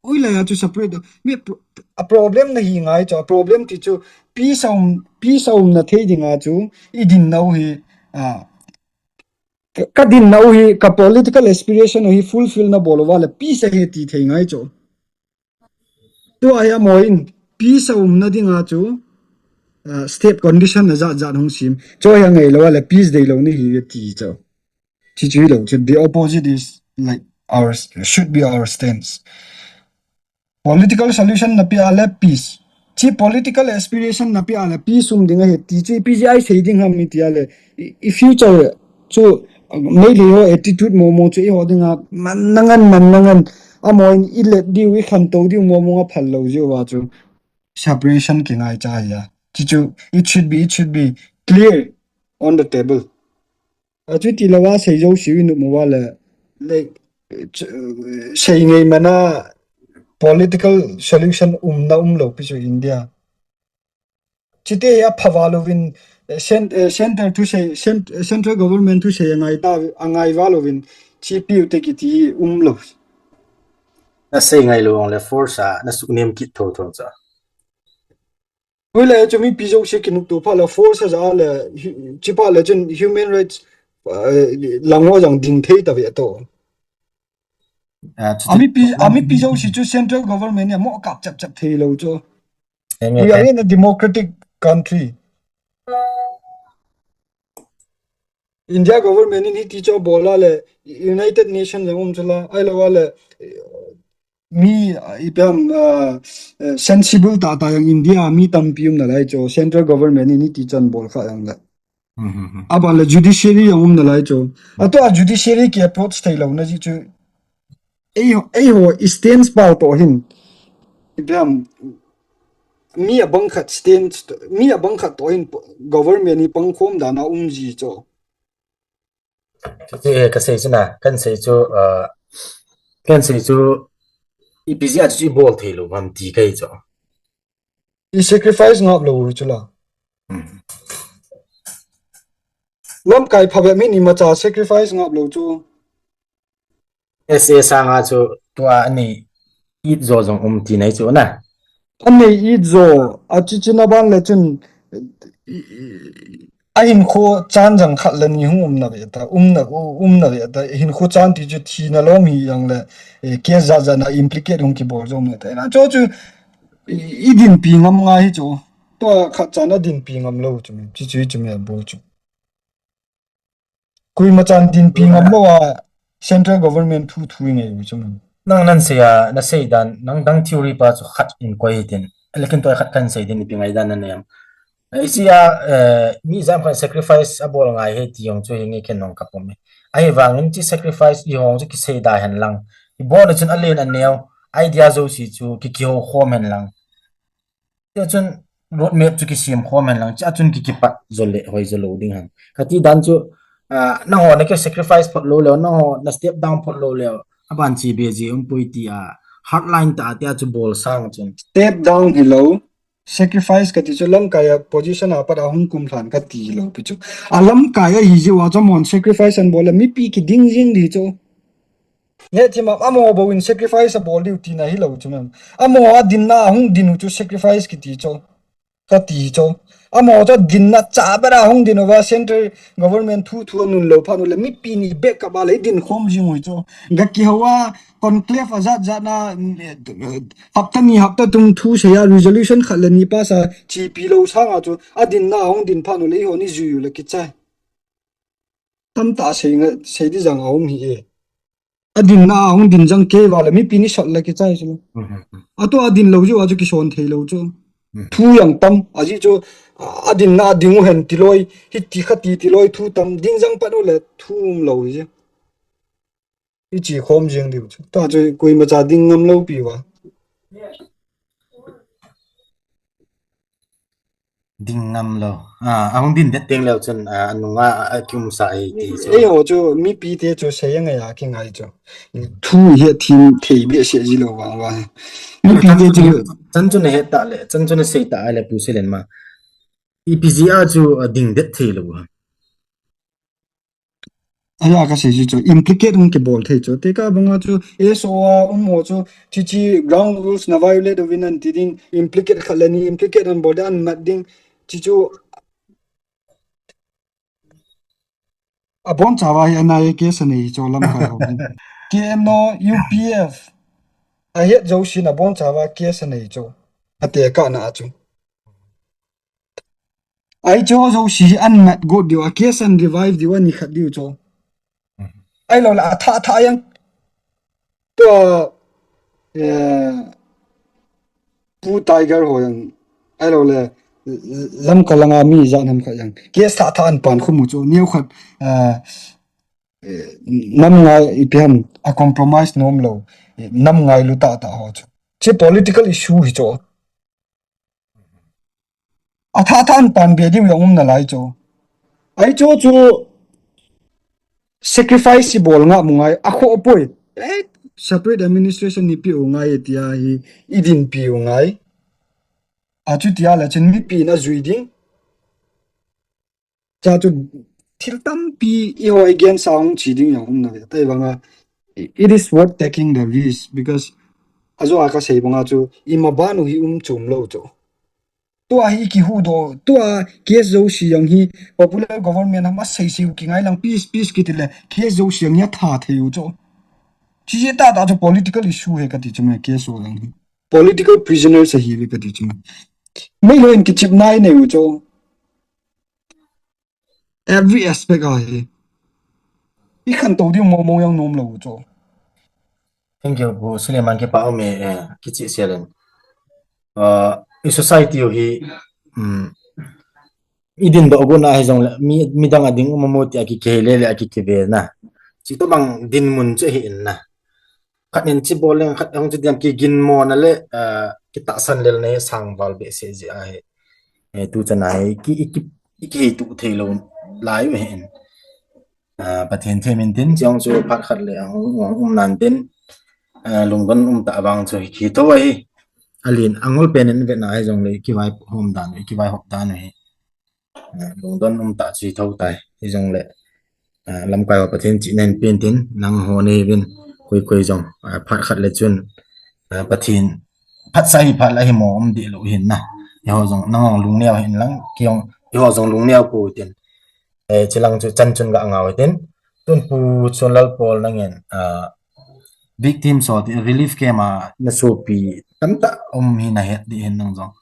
Ui la ya chu separate. Mi pro-, a problem na hi ngai cho. A problem ti chu peace a um, peace a um na thei ding a chu i din nau hi. Ah. Ka, ka din nau hi, ka political aspiration u hi fulfill na bol uva le peace ahi ti thei ngai cho. Tua hi amaho in peace a um na ding a chu, ah, step condition na jat jat hung sem. Cho hi a ngai lou a le peace dei lou ni hi ti cho. Chi chu hi lou, chu the opposite is like ours, should be our stance. Political solution na pe a le peace. Chi political aspiration na pe a le peace um ding ahi ti chu ipi jeh a i sei ding ham i ti a le. I, i future chu Meitei ho attitude momo chu eiho dinga man nangan, man nangan. Amahon ilet diu, ikhantou diu momo a phal lou jeh uva chu separation kingaicha ahi. Chuchu, it should be, it should be clear on the table. Achuti louva seijou siu inu mo vale, like, ch-, sei ngei mana political solution umna umlou pi chu India. Chite hi apha valouvin, eh, cen-, eh, center thusei, cent-, eh, central government thusei angai ta, angai valouvin, chipiu te kiti umlou. Nasei ngailou le force a, nasuknem kit thotho cha. Hoile chu mipi jouse kinopto phat le force a ja le, hi-, chi phat le chun human rights, eh, lang ho jong ding thei ta ve to. Ah, chu chu Amipi, amipi jouse chu central government in amo kap chap chap thei lou chu. Enge, We are enge. in a democratic country. India government in hiti chu bol a le United Nations jong um chu la, ahilou a le, mi, ah, ipi ham, ah, eh, sensible tah tah jong India mi tampi um nalai chu, central government in hiti chan bol kha jong le. Hmm, hmm, hmm. Aban le judiciary jong um nalai chu. Atua judiciary ki approach thei louna jeh chu. Eiho, eiho stance pau toh hin. Ipi ham, mi abang khat stance, mi abang khat toh hin government hi pangkhom dan a um ji chu. Chu chu, eh, kasei chu na, kahin sei chu, ah, kahin sei chu, ipi jeh a chu ibol thei lou ham ti kahi chu. I sacrifice ngap lou chu la. Hmm. Lamkai phabep mi ni macha sacrifice ngap lou chu. S A sanga chu tua anei it jo jong um ti nei chu na. Anei it jo, achi china ban le chun, i, i, ahinkho chan jang khat le ni hung umna ve ta, umna, u-, umna ve ta, hinkho chan ti chu thina lom hi jong le, eh, case jat jat na implicate hung kibol jo um ta. Na chu chu, i, idinpi ngam ngai hi chu. Tua khat chan a dinpi ngam lou chu, chi chu, chi mi abol chu. Koima chan dinpi ngam lou a, central government thu thu i ngei u chu. Nang nan sei a, na sei dan, nang dang theory pa chu khat in koi hitin. Lekin tua khat kahin sei ding ipi ngaidan na nei am. Isi a, eh, mi jam khat sacrifice abol ngai hi ti jong chu hi nge ken nong ka pom e. Ahivangin chi sacrifice i hong chu kisei da hen lang. Ibol na chun alen aneo, idea jouse chu ki kihou khom hen lang. Tia chun road map chu kisem khom hen lang, chua chun ki kipat jo le hoi jo lou ding ham. Kati dan chu, ah, nangho na ki sacrifice phot lou leh, nangho na step down phot lou leh, aban chi be ji um poi ti a, hard line tah a tia chu bol sang chun. Step down hilou, sacrifice kati chu lamkai a position a pat a hung kum lhan kati hilou pi chu. A lamkai a hi jeh uva chu amahon sacrifice ahin bol le mipi kiding jing di chu. Nge thim a, amaho bou in sacrifice abol diu tina hilou chu mem. Amaho a dinna a hung din u chu sacrifice kiti chu. Kati chu. Amaho chu dinna cha bera hung din uva central government thu thu anun lou phat u le mipi ni backup a le din khom jing u chu. Ga kihou a conclave a jat jat na, mm, eh, hapta ni hapta thum thu sei a resolution khat le ni pass a chipi lou sang a chu. A dinna a hung din phat u le eiho ni jui u le kichai. Tamtah sei nga, sei di jang a um hi e. A dinna a hung din jang kei uva le mipi ni sot le kichai chu. Mhm. Atua a din lou jeh uva chu kison thei lou chu. Mhm. Thu jong tam, ajeh chu, a dinna a ding u hen ti loi, hiti khati ti loi, thu tam, ding jang pat u le thu um lou hi. I chi khom jing diu chu. Tua chu koima cha ding ngam lou pi uva. Ding ngam lou. Ah, ahung din det teng leu chun, ah, anunga, ah, akium sa e ti chu. Eiho chu mipi te chu sei ngai a kingai chu. Thu hi thim thei behseh ji lou vang uva. Mipi te chu. Chan chu nahet ta le, chan chu nasei ta le Pu Selen ma. Ipi jeh a chu, ah, ding det thei lou ham. Aja kasei ji chu implicate hung kibol thei chu. Tekah banga chu S O a um ho chu chi chi ground rules na violate uvin ahin ti ding, implicate khat le ni implicate ahin bol ding, ahin mat ding. Chi chu abonchauva hi N I A case anei chu lamkai ho. K N O, U P F. Ahet jouse in abonchauva case anei chu. Atekah na a chu. Ahi chu jouse hi ahin mat got diu, a case ahin revive diu, ani khat diu chu. Ahilou le, athah thah jeng. Tua, eh, Pu Tiger ho jeng. Ahilou le, lamkai langa mi jat ham khat jeng. Case thah thah ahin pan khum u chu. Neo khat, eh, nam ngai ipi ham a compromise nom lou, nam ngailu tahtah ho chu. Hiche political issue hi chu. Athah thah in pan be diu jong um nalai chu. Ahi chu chu sacrifice ibol ngam u ngai, akhoh poi. Eh, separate administration neipeh u ngai tia hi idinpi u ngai. Achuti ahile chun mipi in ajui ding. Chuche chu thil tampi eiho against a hung che ding jong um nave. Ahivanga, it is worth taking the risk because ajo a kasei banga chu ima ban u hi um chom lou chu. Tua hi kihuhdoh, tua case jouse jong hi popular government ham asei sei u kingai lang peace, peace kiti le case jouse jong hi atha thei u chu. Hiche tahtah chu political issue ahi kati chu me case ho jong hi. Political prisoners ahiuve kati chu me. Meilhei in kichepna inei u chu. Every aspect ahi. Ikhantou diu mong mong jong nom lou u chu. Thank you, Pu Suleiman, kipa um e, eh, kicheh sel in. Uh, i society u hi, um, idindoh got na hijongle, mi, midang a ding um amu tia kikihei lele a kikive na. Hitobang dinmun chu ahi in na. Khat in hiche bol leng, khat hung chu diam kiginmo na le, uh, kitahsan lel na hi sangval behseh jeh ahi. Eh, tuchan a hi, ki, iki, ikihei tuh thei lou lai u ahi in. Ah, Pathen themmin tin, chujong chu phat khat le ahung, ahung um nan tin, ah, lungdon um tah vang chu hi, hi tho ahi. Alen angol pen in vetna hijongle, ikivaihom dan u, ikivaihop dan u hi. Ah, lungdon um tah chu hi tho tai, hijongle, ah, lamkai ho Pathen chihna in pen tin, nangho neivin, koi koi jong, ah, phat khat le chun, ah, Pathen, phatsah hi phat le hi mo um deh lou hin na. Eiho jong, nangho lungneo hin lang, keijong, eiho jong lungneo pou tin. Eh, chulang chu chan chun ga ngau tin. Tun Pu Chonlal Paul nangin, ah, victims ho ti relief camp a nasopi tamtah um hi nahet ding hin nang jong.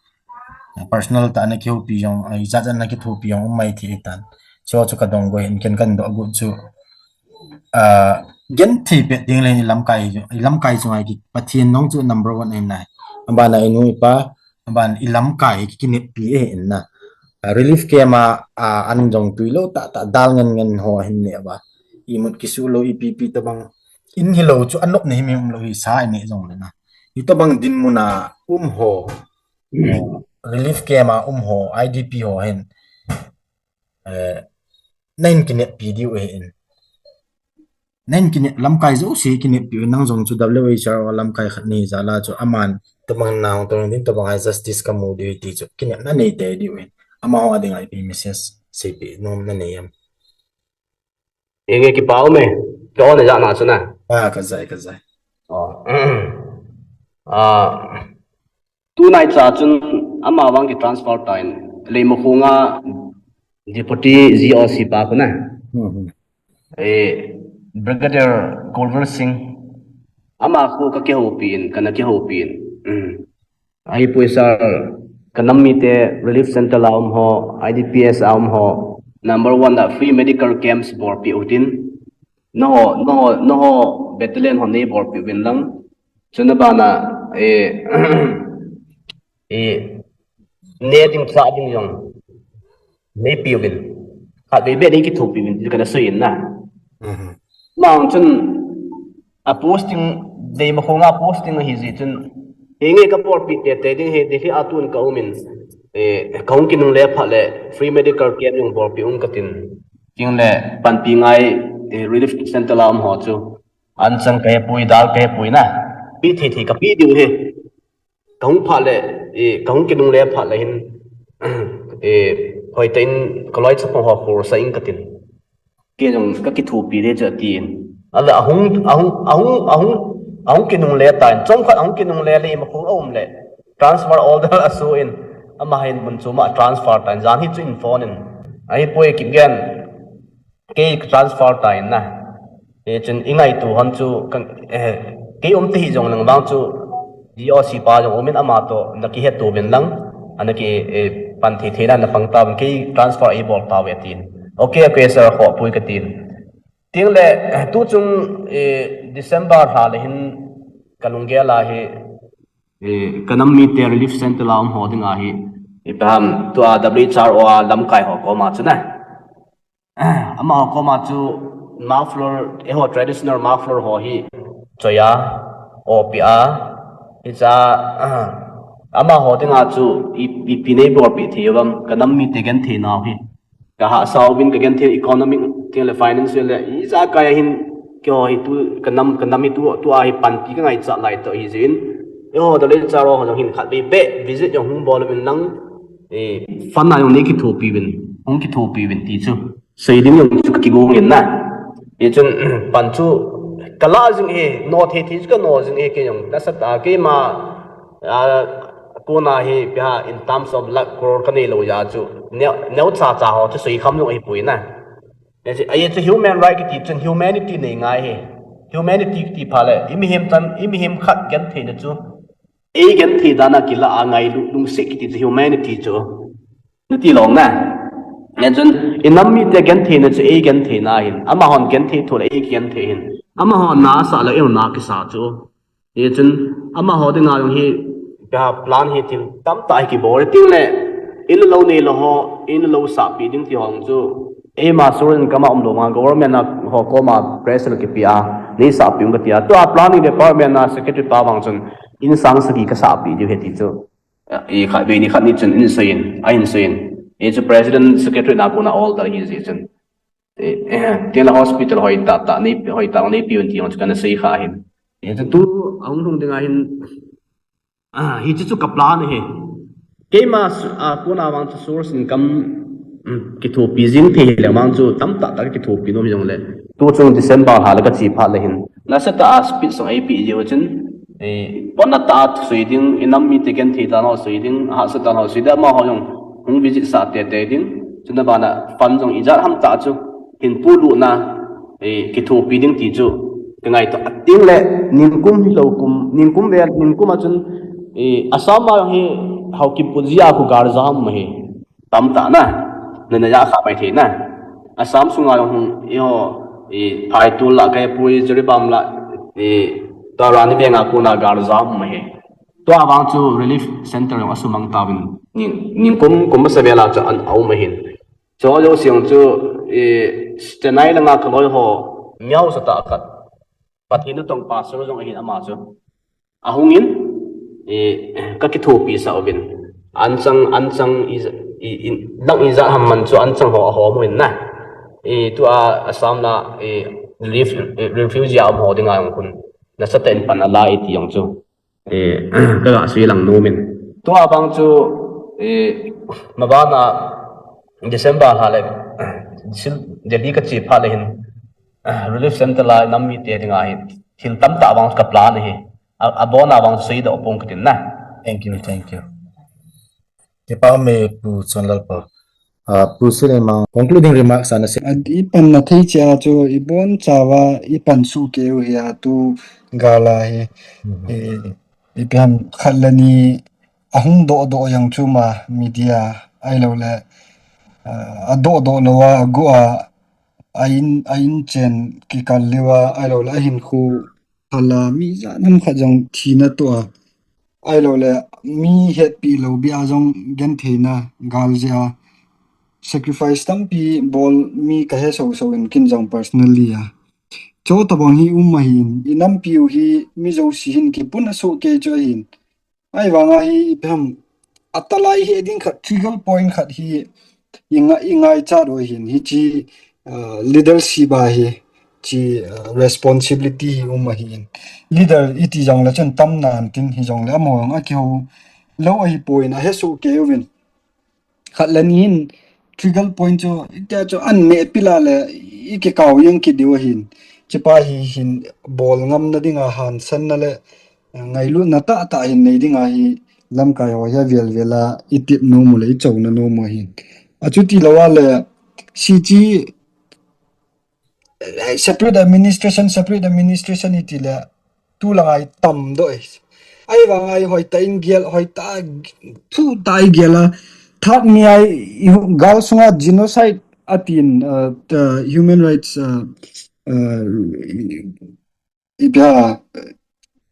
Ah, personal tah a nakihoupi jong, ah, ijat jat nakithopi jong um mai thei tan. Chuche chu kadong go hin ken kadoh got chu. Ah, genthei pet ding le ilamkai, ilamkai chunga ki Pathen nong chu number one ahi nai. Abana inu ipa, aban ilamkai hi kineppi ahi in na. Ah, relief camp a, ah, an jong tui lou tah tah dal ngen ngen ho ahin neh uva. Imut kisu lou ipi ipi tobang. In hilou chu anop na hi mi um lou hi sa ineh jongle na. Hitobang dinmun a um ho. Hmm. Relief camp a um ho, I D P ho hin. Eh, nahin kineppi diu ahi in. Nahin kine-, lamkai jouse kineppi u nang jong chu W H R O lamkai khat nahi jal a chu aman tobang nahung tong ding tobang a justice kamu diu ti chu kinepna neitei diu ahi. Amaho a dinga ipi message seipeh nom nanei em? Henge kipa um e. Ka on a jana chu na. Ah, kajai, kajai. Oh. Ah. Tunai cha chun amavang kitransfer tan, Leimakhong a Deputy G O C pa khu na. Hmm, hmm. Eh, Brigadier Kulwant Singh, ama khu kakihoupi in, kana kihoupi in. Hmm. Ahipoi sir, kanam mite relief center a um ho, I D P S a um ho, number one a free medical camps bolpeh utin. Nangho, nangho, nangho battalion ho neibolpeh uvin lang. Chuna bana, eh, eh, ne ding chah ding jong neipeh uvin. Khatvei beh nei kithopi uvin, ti kana seiyin na. Mhm. Amavang chun a posting, Leimakhong a posting ahi jeh chun, henge kabolpeh teitei ding ahi, Delhi a tun ka um in, eh, kahung kinungle phat le, free medical camp jong bolpeh un katin. Tin le, panpi ngai, eh, relief center a um ho chu. An chang kahepoi, dal kahepoi na. Pe thei thei kapeh diu ahi. Kahung phat le, eh, kahung kinungle phat le hin, eh, hoitah in kaloi chapang ho khorsah in katin. Kei jong kakithopi ding chu atin. Ahile ahung, ahung, ahung, ahung, ahung kinungle tan. Chomkhat ahung kinungle le Leimakhong a um le. Transfer order asoh in. Ama hin mun chom a transfer tan. Jan hi chu in phone in. Ahipoi Kipgen. Kei transfer tan na. Eh, chun i ngaito hon chu, kan, eh, kei um te hih jong lang vang chu, G O C pa jong um in ama toh, na kihetto uvin lang, ana ki, eh, pan thei thei na na pang tauvin, kei transfer eibol tauve tin. Okay, okay, sir, khohpoi katin. Tin le, eh, tuchung, eh, December lha le hin, kalunggel a hi, eh, kanam mite relief center a um ho ding ahi, eh, paham, tua W H R O a lamkai ho koma chu na. Amaho koma chu, muffler, eiho traditional muffler ho hi choiya, opia, hicha, amaho dinga chu i, ipi neibolpeh thei uvam, kanam mite genthei nau hi. Kahahsa uvin kagenthei economic, thei le financial le, ijakai a hin, keiho hi tu, kanam, kanam hi tu, tua hi panpi kangaichat lai toh hijeh in. Eiho dole charo ho jong hin khatvei beh visit jong hung bol uvin lang, eh, fund a jong nei kithopi uvin, hung kithopi uvin ti chu. Sei ding jong chu kakigong in na. Hichun, pan chu, kalah jing e, no thei thei chu kano jing e, kei jong, nasatah a, keima, a, kona hi, ipi ham, in terms of lakh crore kanei lou jeh chu, neo, neocha cha ho chu seikham jong ahipoi na. Hichu, ahi chu human right kiti chun humanity nei ngai e. Humanity kiti phat le, imihem chan, imihem khat gentheina chu, eigenthei dan a kilah a ngailut lungset kiti chu humanity chu. Nati lou na. Hichun, inam mite gentheina chu eigentheina ahin. Amahon genthei thou le eigenthei ahin. Amahon na asah le eiho na kisa chu. Hichun, amaho dinga jong hi, plan hi thil tamtah hi kibol e. Tin le, in le lou neilou ho, in le lou sahpeh ding ti ho chu. Eima source income a umlou vanga government a ho koma pressure kipe a, nei sahpeh un kati a. Tua planning department a secretary pa vang chun, in sang sagi kasahpeh diu ahi ti chu. I khatvei ni khat ni chun in seiyin, ahin seiyin. Hichu president secretary na kona order ahi jeh chun. Eh, tin le hospital hoitah tah nei, hoitah neipe un ti jong chu kana sei kha ahin. Hichu tu ahung lhung dinga hin, ah, hichu chu ka plan ahi. Keima su-, ah, kona vang chu source income, um, kithopi jing thei le vang chu tamtah tah kithopi nom jong le. Tu chung December lha le kache phat le hin. Nasatah a speech jong eipeh jiu chun, eh, pona tah a sui ding, inam mite genthei dan ho sui ding, hahsat dan ho sui ding, amaho jong hung visit sah teitei ding. Chuna bana fund jong ijat ham tah chu hin pulutna, eh, kithopi ding ti chu kangaito. Tin le, nikum hilou kum, nikum vel, nikum a chun, eh, Assam a jong hi Haokip pu jia khu gal jam ahi. Tamtah na, nana ja kha mai thei na. Assam sunga jong hung, eiho, i, Phaitul la, Kaipui, Jiribam la, i, Tarani venga kona gal jam ahi. Tua vang chu relief center jong asumang tauvin. Nin, nikum, kum masa vel a chu ana um ahin. Chu jouse jong chu, i, Chennai langa kaloi ho, mihaosa tah khat. Pathen natong pastor jong ahin ama chu. Ahungin, eh, kakithopi sah uvin. Anchang, anchang i, i, i, lang ijat ham man chu anchang ho ahom uvin na. Eh, tua Assam la, eh, ref-, eh, refugee a um ho dinga jong khun. Nasatah in pan ala e ti jong chu. Eh, kaga sui lang nom in. Tua bang chu, eh, mabana December lha le, sil, Delhi kache phat le hin, eh, relief center la nam mite dinga hin. Thil tamtah vang ka plan ahi. A, abona vang seidoh pong katin na. Thank you, thank you. Kipa um e Pu Chonlal Paul. Ah, Pu Suleiman, concluding remarks ana sei. A, ipan na thei cheh a chu, ibon chauva, ipan soh kei u hi a tu gal a hi. Mhm. I, ipi ham khat le ni ahung dohdoh jong chu ma media ahilou le, ah, adohdoh lou a, agu a, a in, a inchen kikal lou a, ahilou le ahinkho Hala mi ijat ham khat jong thina toh a, ahilou le mi hetpi lou bia jong gentheina gal jeh a sacrifice tampi bol mi kahe soso in ken jong personally a. Chutabang hi um ahin, inampiu hi mi jouse hin kipuna soh kei chu ahin. Ahivanga hi ipi ham, atalai hi ding khat, trigger point khat hi inga-, ingaichat u ahin, hiche, ah, leadership a hi, hiche, ah, responsibility hi um ahin. Leader iti jongle chun tamna antin hijongle amaho jong akihou lou ahipoi in ahesoh kei uvin. Khat le ni hin trigger point chu, itia chu an meh pila le, ikikao jeng kit diu ahin. Hichepa hi hin bol ngamna dinga hansanna le, ngailutna tahtah hin nei dinga hi lamkai ho hi avel vel a itep nom u le ichouna nom u ahin. Achuti lou a le, hiche eh, separate administration, separate administration iti le, tulanga itam doh e. Ahivanga ihoitah in gel, hoitah, thutah igel a. Third ni a i, i gal sunga genocide atin, uh, the human rights, uh, uh, ipi ham,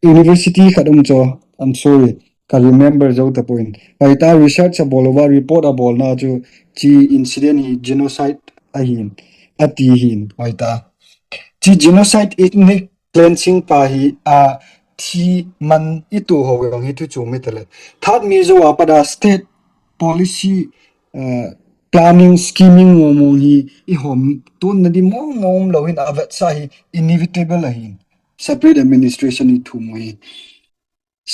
university khat um chu, I'm sorry, ka remember jou tapon. Hoitah research abol uva, report abolna chu, hiche incident hi genocide ahin, ati ahin, hoitah. Chi genocide ethnic cleansing pa hi a thi man itu ho jong hi thu chu mi tale. Third Mizo a pat a state policy, uh, planning scheming mo mo hi i hom tun na di mo mo lo hin a vetsa hi inevitable ahi. Separate administration i thu mo hi.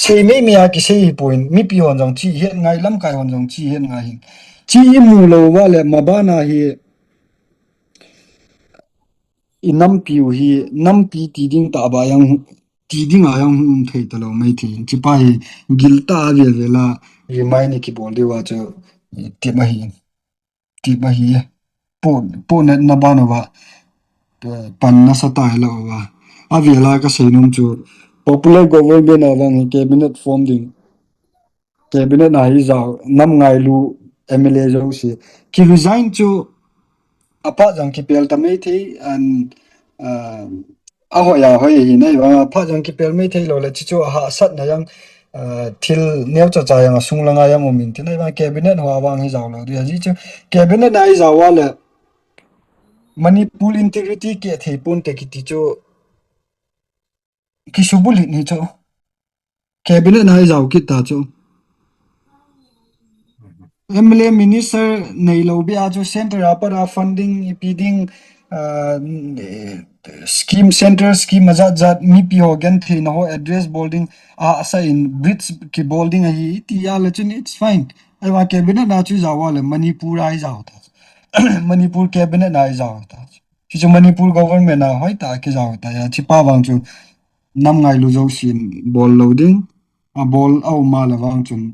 Sei mei mei a kisei hi poi, mipi hon jong chi het ngai, lamkai hon jong chi het ngai hin. Chi i mu lo va le ma bana hi i nampi u hi, nampi ti ding ta ba yang, ti ding a yang um thei ta lo mai thei. Chi pa hi gil ta vel vel a remind ki bol di va chu ti ma hi. Ti ba hi. Po, po net na ba na ba. Pan na sa ta hi lo ba. A vel a ka sei nom chu. Popular government a vang hi cabinet form ding. Cabinet na hi jao nam ngailu M L A jo si. Ki resign chu a pa jang ki pel ta mai thei and, uh, a hoi a hoi hi nai vang a pa jang ki pel mai thei lo le chi chu a ha sat na yang, uh, thil neo cha cha yang a sung langa yang um in ti nai vang cabinet ho a vang hi jao lo di a ji chu cabinet na hi jao a le Manipur integrity ke thei pun te ki ti chu ki subul hin hi chu. Cabinet na hi jao kit ta chu. M L A minister nei lo bia chu center a pat a funding i pi ding, ah, scheme, center scheme a jat jat mipi ho gen thei na ho address bol ding a sa in bridge ki bol ding a hi ti a le chun it's fine. Ai va cabinet na chu jao a le Manipur a hi jao ta. Manipur cabinet na hi jao ta. Chi chu Manipur government a hoi ta ki jao ta ya chi pa vang chu nam ngailu jo sin bol lo ding. A bol a um a le vang chun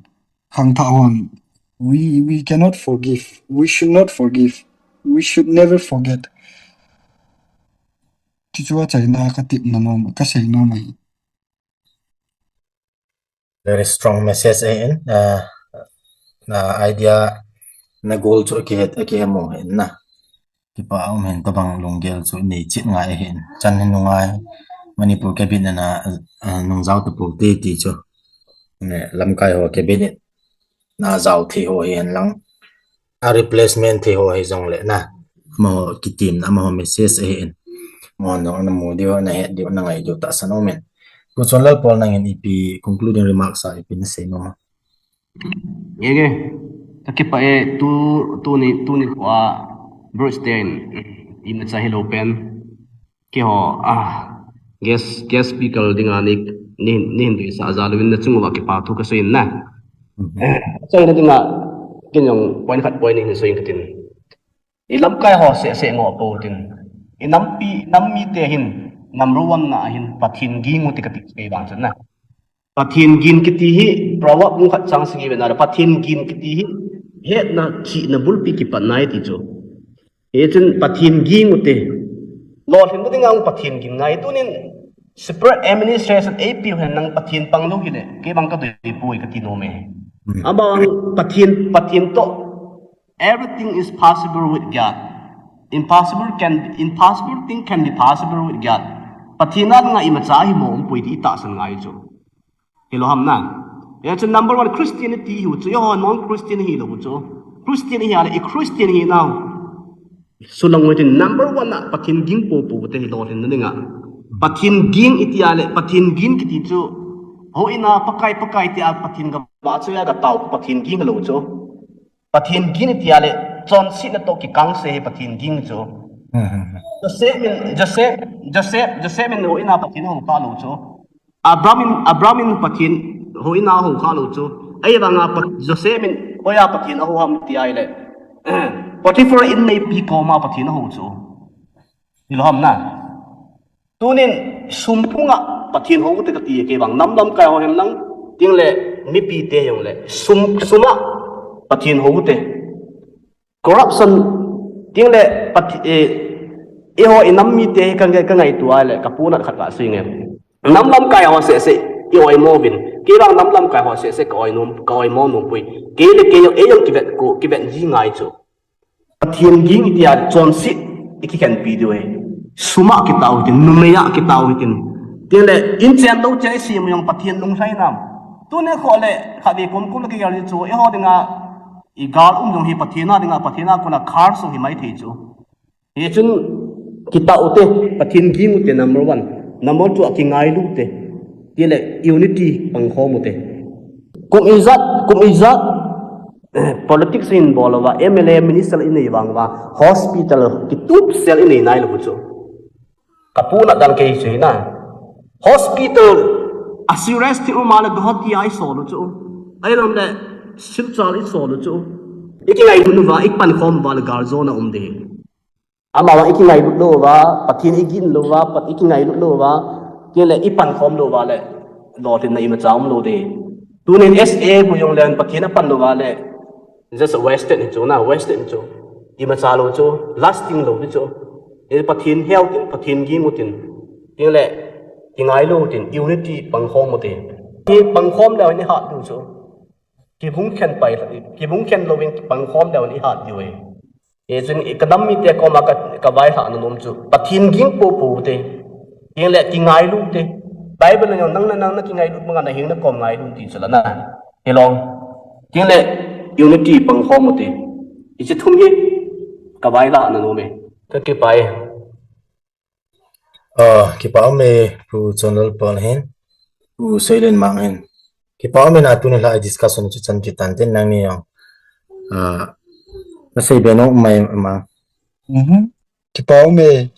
khangthah hon. We, we cannot forgive. We should not forgive. We should never forget. Chi chu a chaina ka tip na nom, ka sei nom ai. Very strong message eh in. Uh, na idea na goal chu ki het, ki hemo hin na. Kipa um hin tabang lunggel chu nei chit ngai hin. Chan hin nungai Manipur cabinet na, uh, nung jao ta po te ti chu. Ne, lamkai ho cabinet na jao thei ho hi hen lang. A replacement thei ho hi jong le na. Mo kitim na mo message ahi in. Mo no na mo diu na het diu na ngai diu ta sa no men. Ku chon lal pol nangin ipi concluding remarks a ipi na sei no. Ege, ka kipa e tu, tu ni, tu ni kwa Bruce Dane. Ima cha hi lo pen. Keiho, ah, guest, guest speaker dinga ni, ni, ni hin dui sa ja lovin na chunga kipa thu ka seiyin na. Mhm. Eh, chang na dinga, kin jong point khat point ni hin seiyin ka tin. I lamkai ho seh seh ngo po tin. I nampi, nam mite hin, number one na hin, Pathen ging u ti ka ti kei bang chun na. Pathen ging kiti hi, Proverb bung khat chang sagi ve na, Pathen ging kiti hi, hetna chihna bulpi kipat nai ti chu. Hichun Pathen ging u te. Lolhinna dinga Pathen ging ngai tunin separate administration A P U hen nang Pathen pang lou hile. Kei bang ka dui poi ka ti nom e. Hmm. Abang Pathen, Pathen toh everything is possible with God. Impossible can, impossible thing can be possible with God. Pathen a dinga imacha hi mo um poi ti i tahsan ngai chu. Hilou ham na. Hichun number one, Christianity hi u chu, eiho non-Christian hilou u chu. Christian hi a le, i Christian hi nau. Sulang u tin number one na, Pathen ging po po te hi lolhinna dinga. Pathen ging i ti a le, Pathen ging kiti chu. Houin a Pakai, Pakai ti a Pathen ga ba chu ya ga tao, Pathen ging lou chu. Pathen ging i ti a le, chonsetna toh kikang se hi Pathen ging chu. Hmm, hmm, hmm. Joseph min, Joseph, Joseph, Joseph min houin a Pathen hou kha lou chu. Abraham in, Abraham in Pathen houin a hou kha lou chu. Ahivanga Pat-, Joseph in hoiya Pathen a hou ham ti a ile. Potiphar inneipi koma Pathen a hou chu. Hilou ham na. Tunin sum phunga Pathen hou te ka ti e kei bang nam lamkai ho hen lang. Tin le mipi te jong le. Sum, suma Pathen hou te. Corruption, tin le Pat-, eh, eiho i nam mite hi ka ngai, ka ngaito a le, ka punat khat ka sei nge. Nam lamkai ho seh seh, i oimo uvin. Kei bang nam lamkai ho seh seh, ka oimo, ka oimo nom poi. Kei le kei jong, ei jong kivet ko, kivet ji ngai chu. Pathen ging i ti a chonset, i kikhenpi diu e. Suma kitao hitin, numeiya kitao hitin. Tin le, in chen lou chen i sem u jong Pathen lunglhai nam. Tuni kho le, khatvei kum kum le kigel chu, eiho dinga, i gal um jong hi Pathen a dinga, Pathen a kona curse jong hi mai thei chu. Hichun, Kitah ute, Pathen ging ute number one. Number two, akingailu ute. Tile unity pangkhom ute. Kum ijat, kum ijat, eh, politics in bol uva, M L A minister inei vang uva, hospital kitup sel inei nailou chu. Kapuna dan kei chu na. Hospital a serious ti uma le Guwahati a isol u chu. Ailom le Silchar isol u chu. Ikingailu uva, ipankhom uva le galjona um de. Amavang ikingailut lou uva, Pathen igin lou uva, Pat ikingailut lou uva, tile ipankhom lou uva le, lolhinna imacha umlou de. Tunin S A bu jong len Pathen apan lou uva le, just wasted hi chu na, wasted hi chu. Imacha lou chu, lasting lou hi chu. I Pathen heutin, Pathen ging utin. Tile, kingailu utin, unity pangkhom utin. Ki pangkhom leu ni hat diu chu. Kibung khen pai, kibung khen louvin pangkhom leu ni hat diu e. Hichun i kadam mite koma ka, kavailhah na nom chu. Pathen ging popo ute. Tile kingailu ute. Bible in nang na nang nakingailut banga naheng nakom ngailu ti chu la na. Hilou. Tile unity pangkhom ute. Hiche thum hi kavailhah na nom e. Kakipah e. Ah, kipa ume Pu Chonlal Paul hin, Pu Soilen Mang hin. Kipa ume na tuni la discussion chu chan kitan tin nangni jong. Ah, nasei be nom mai ma. Mhm. Kipa ume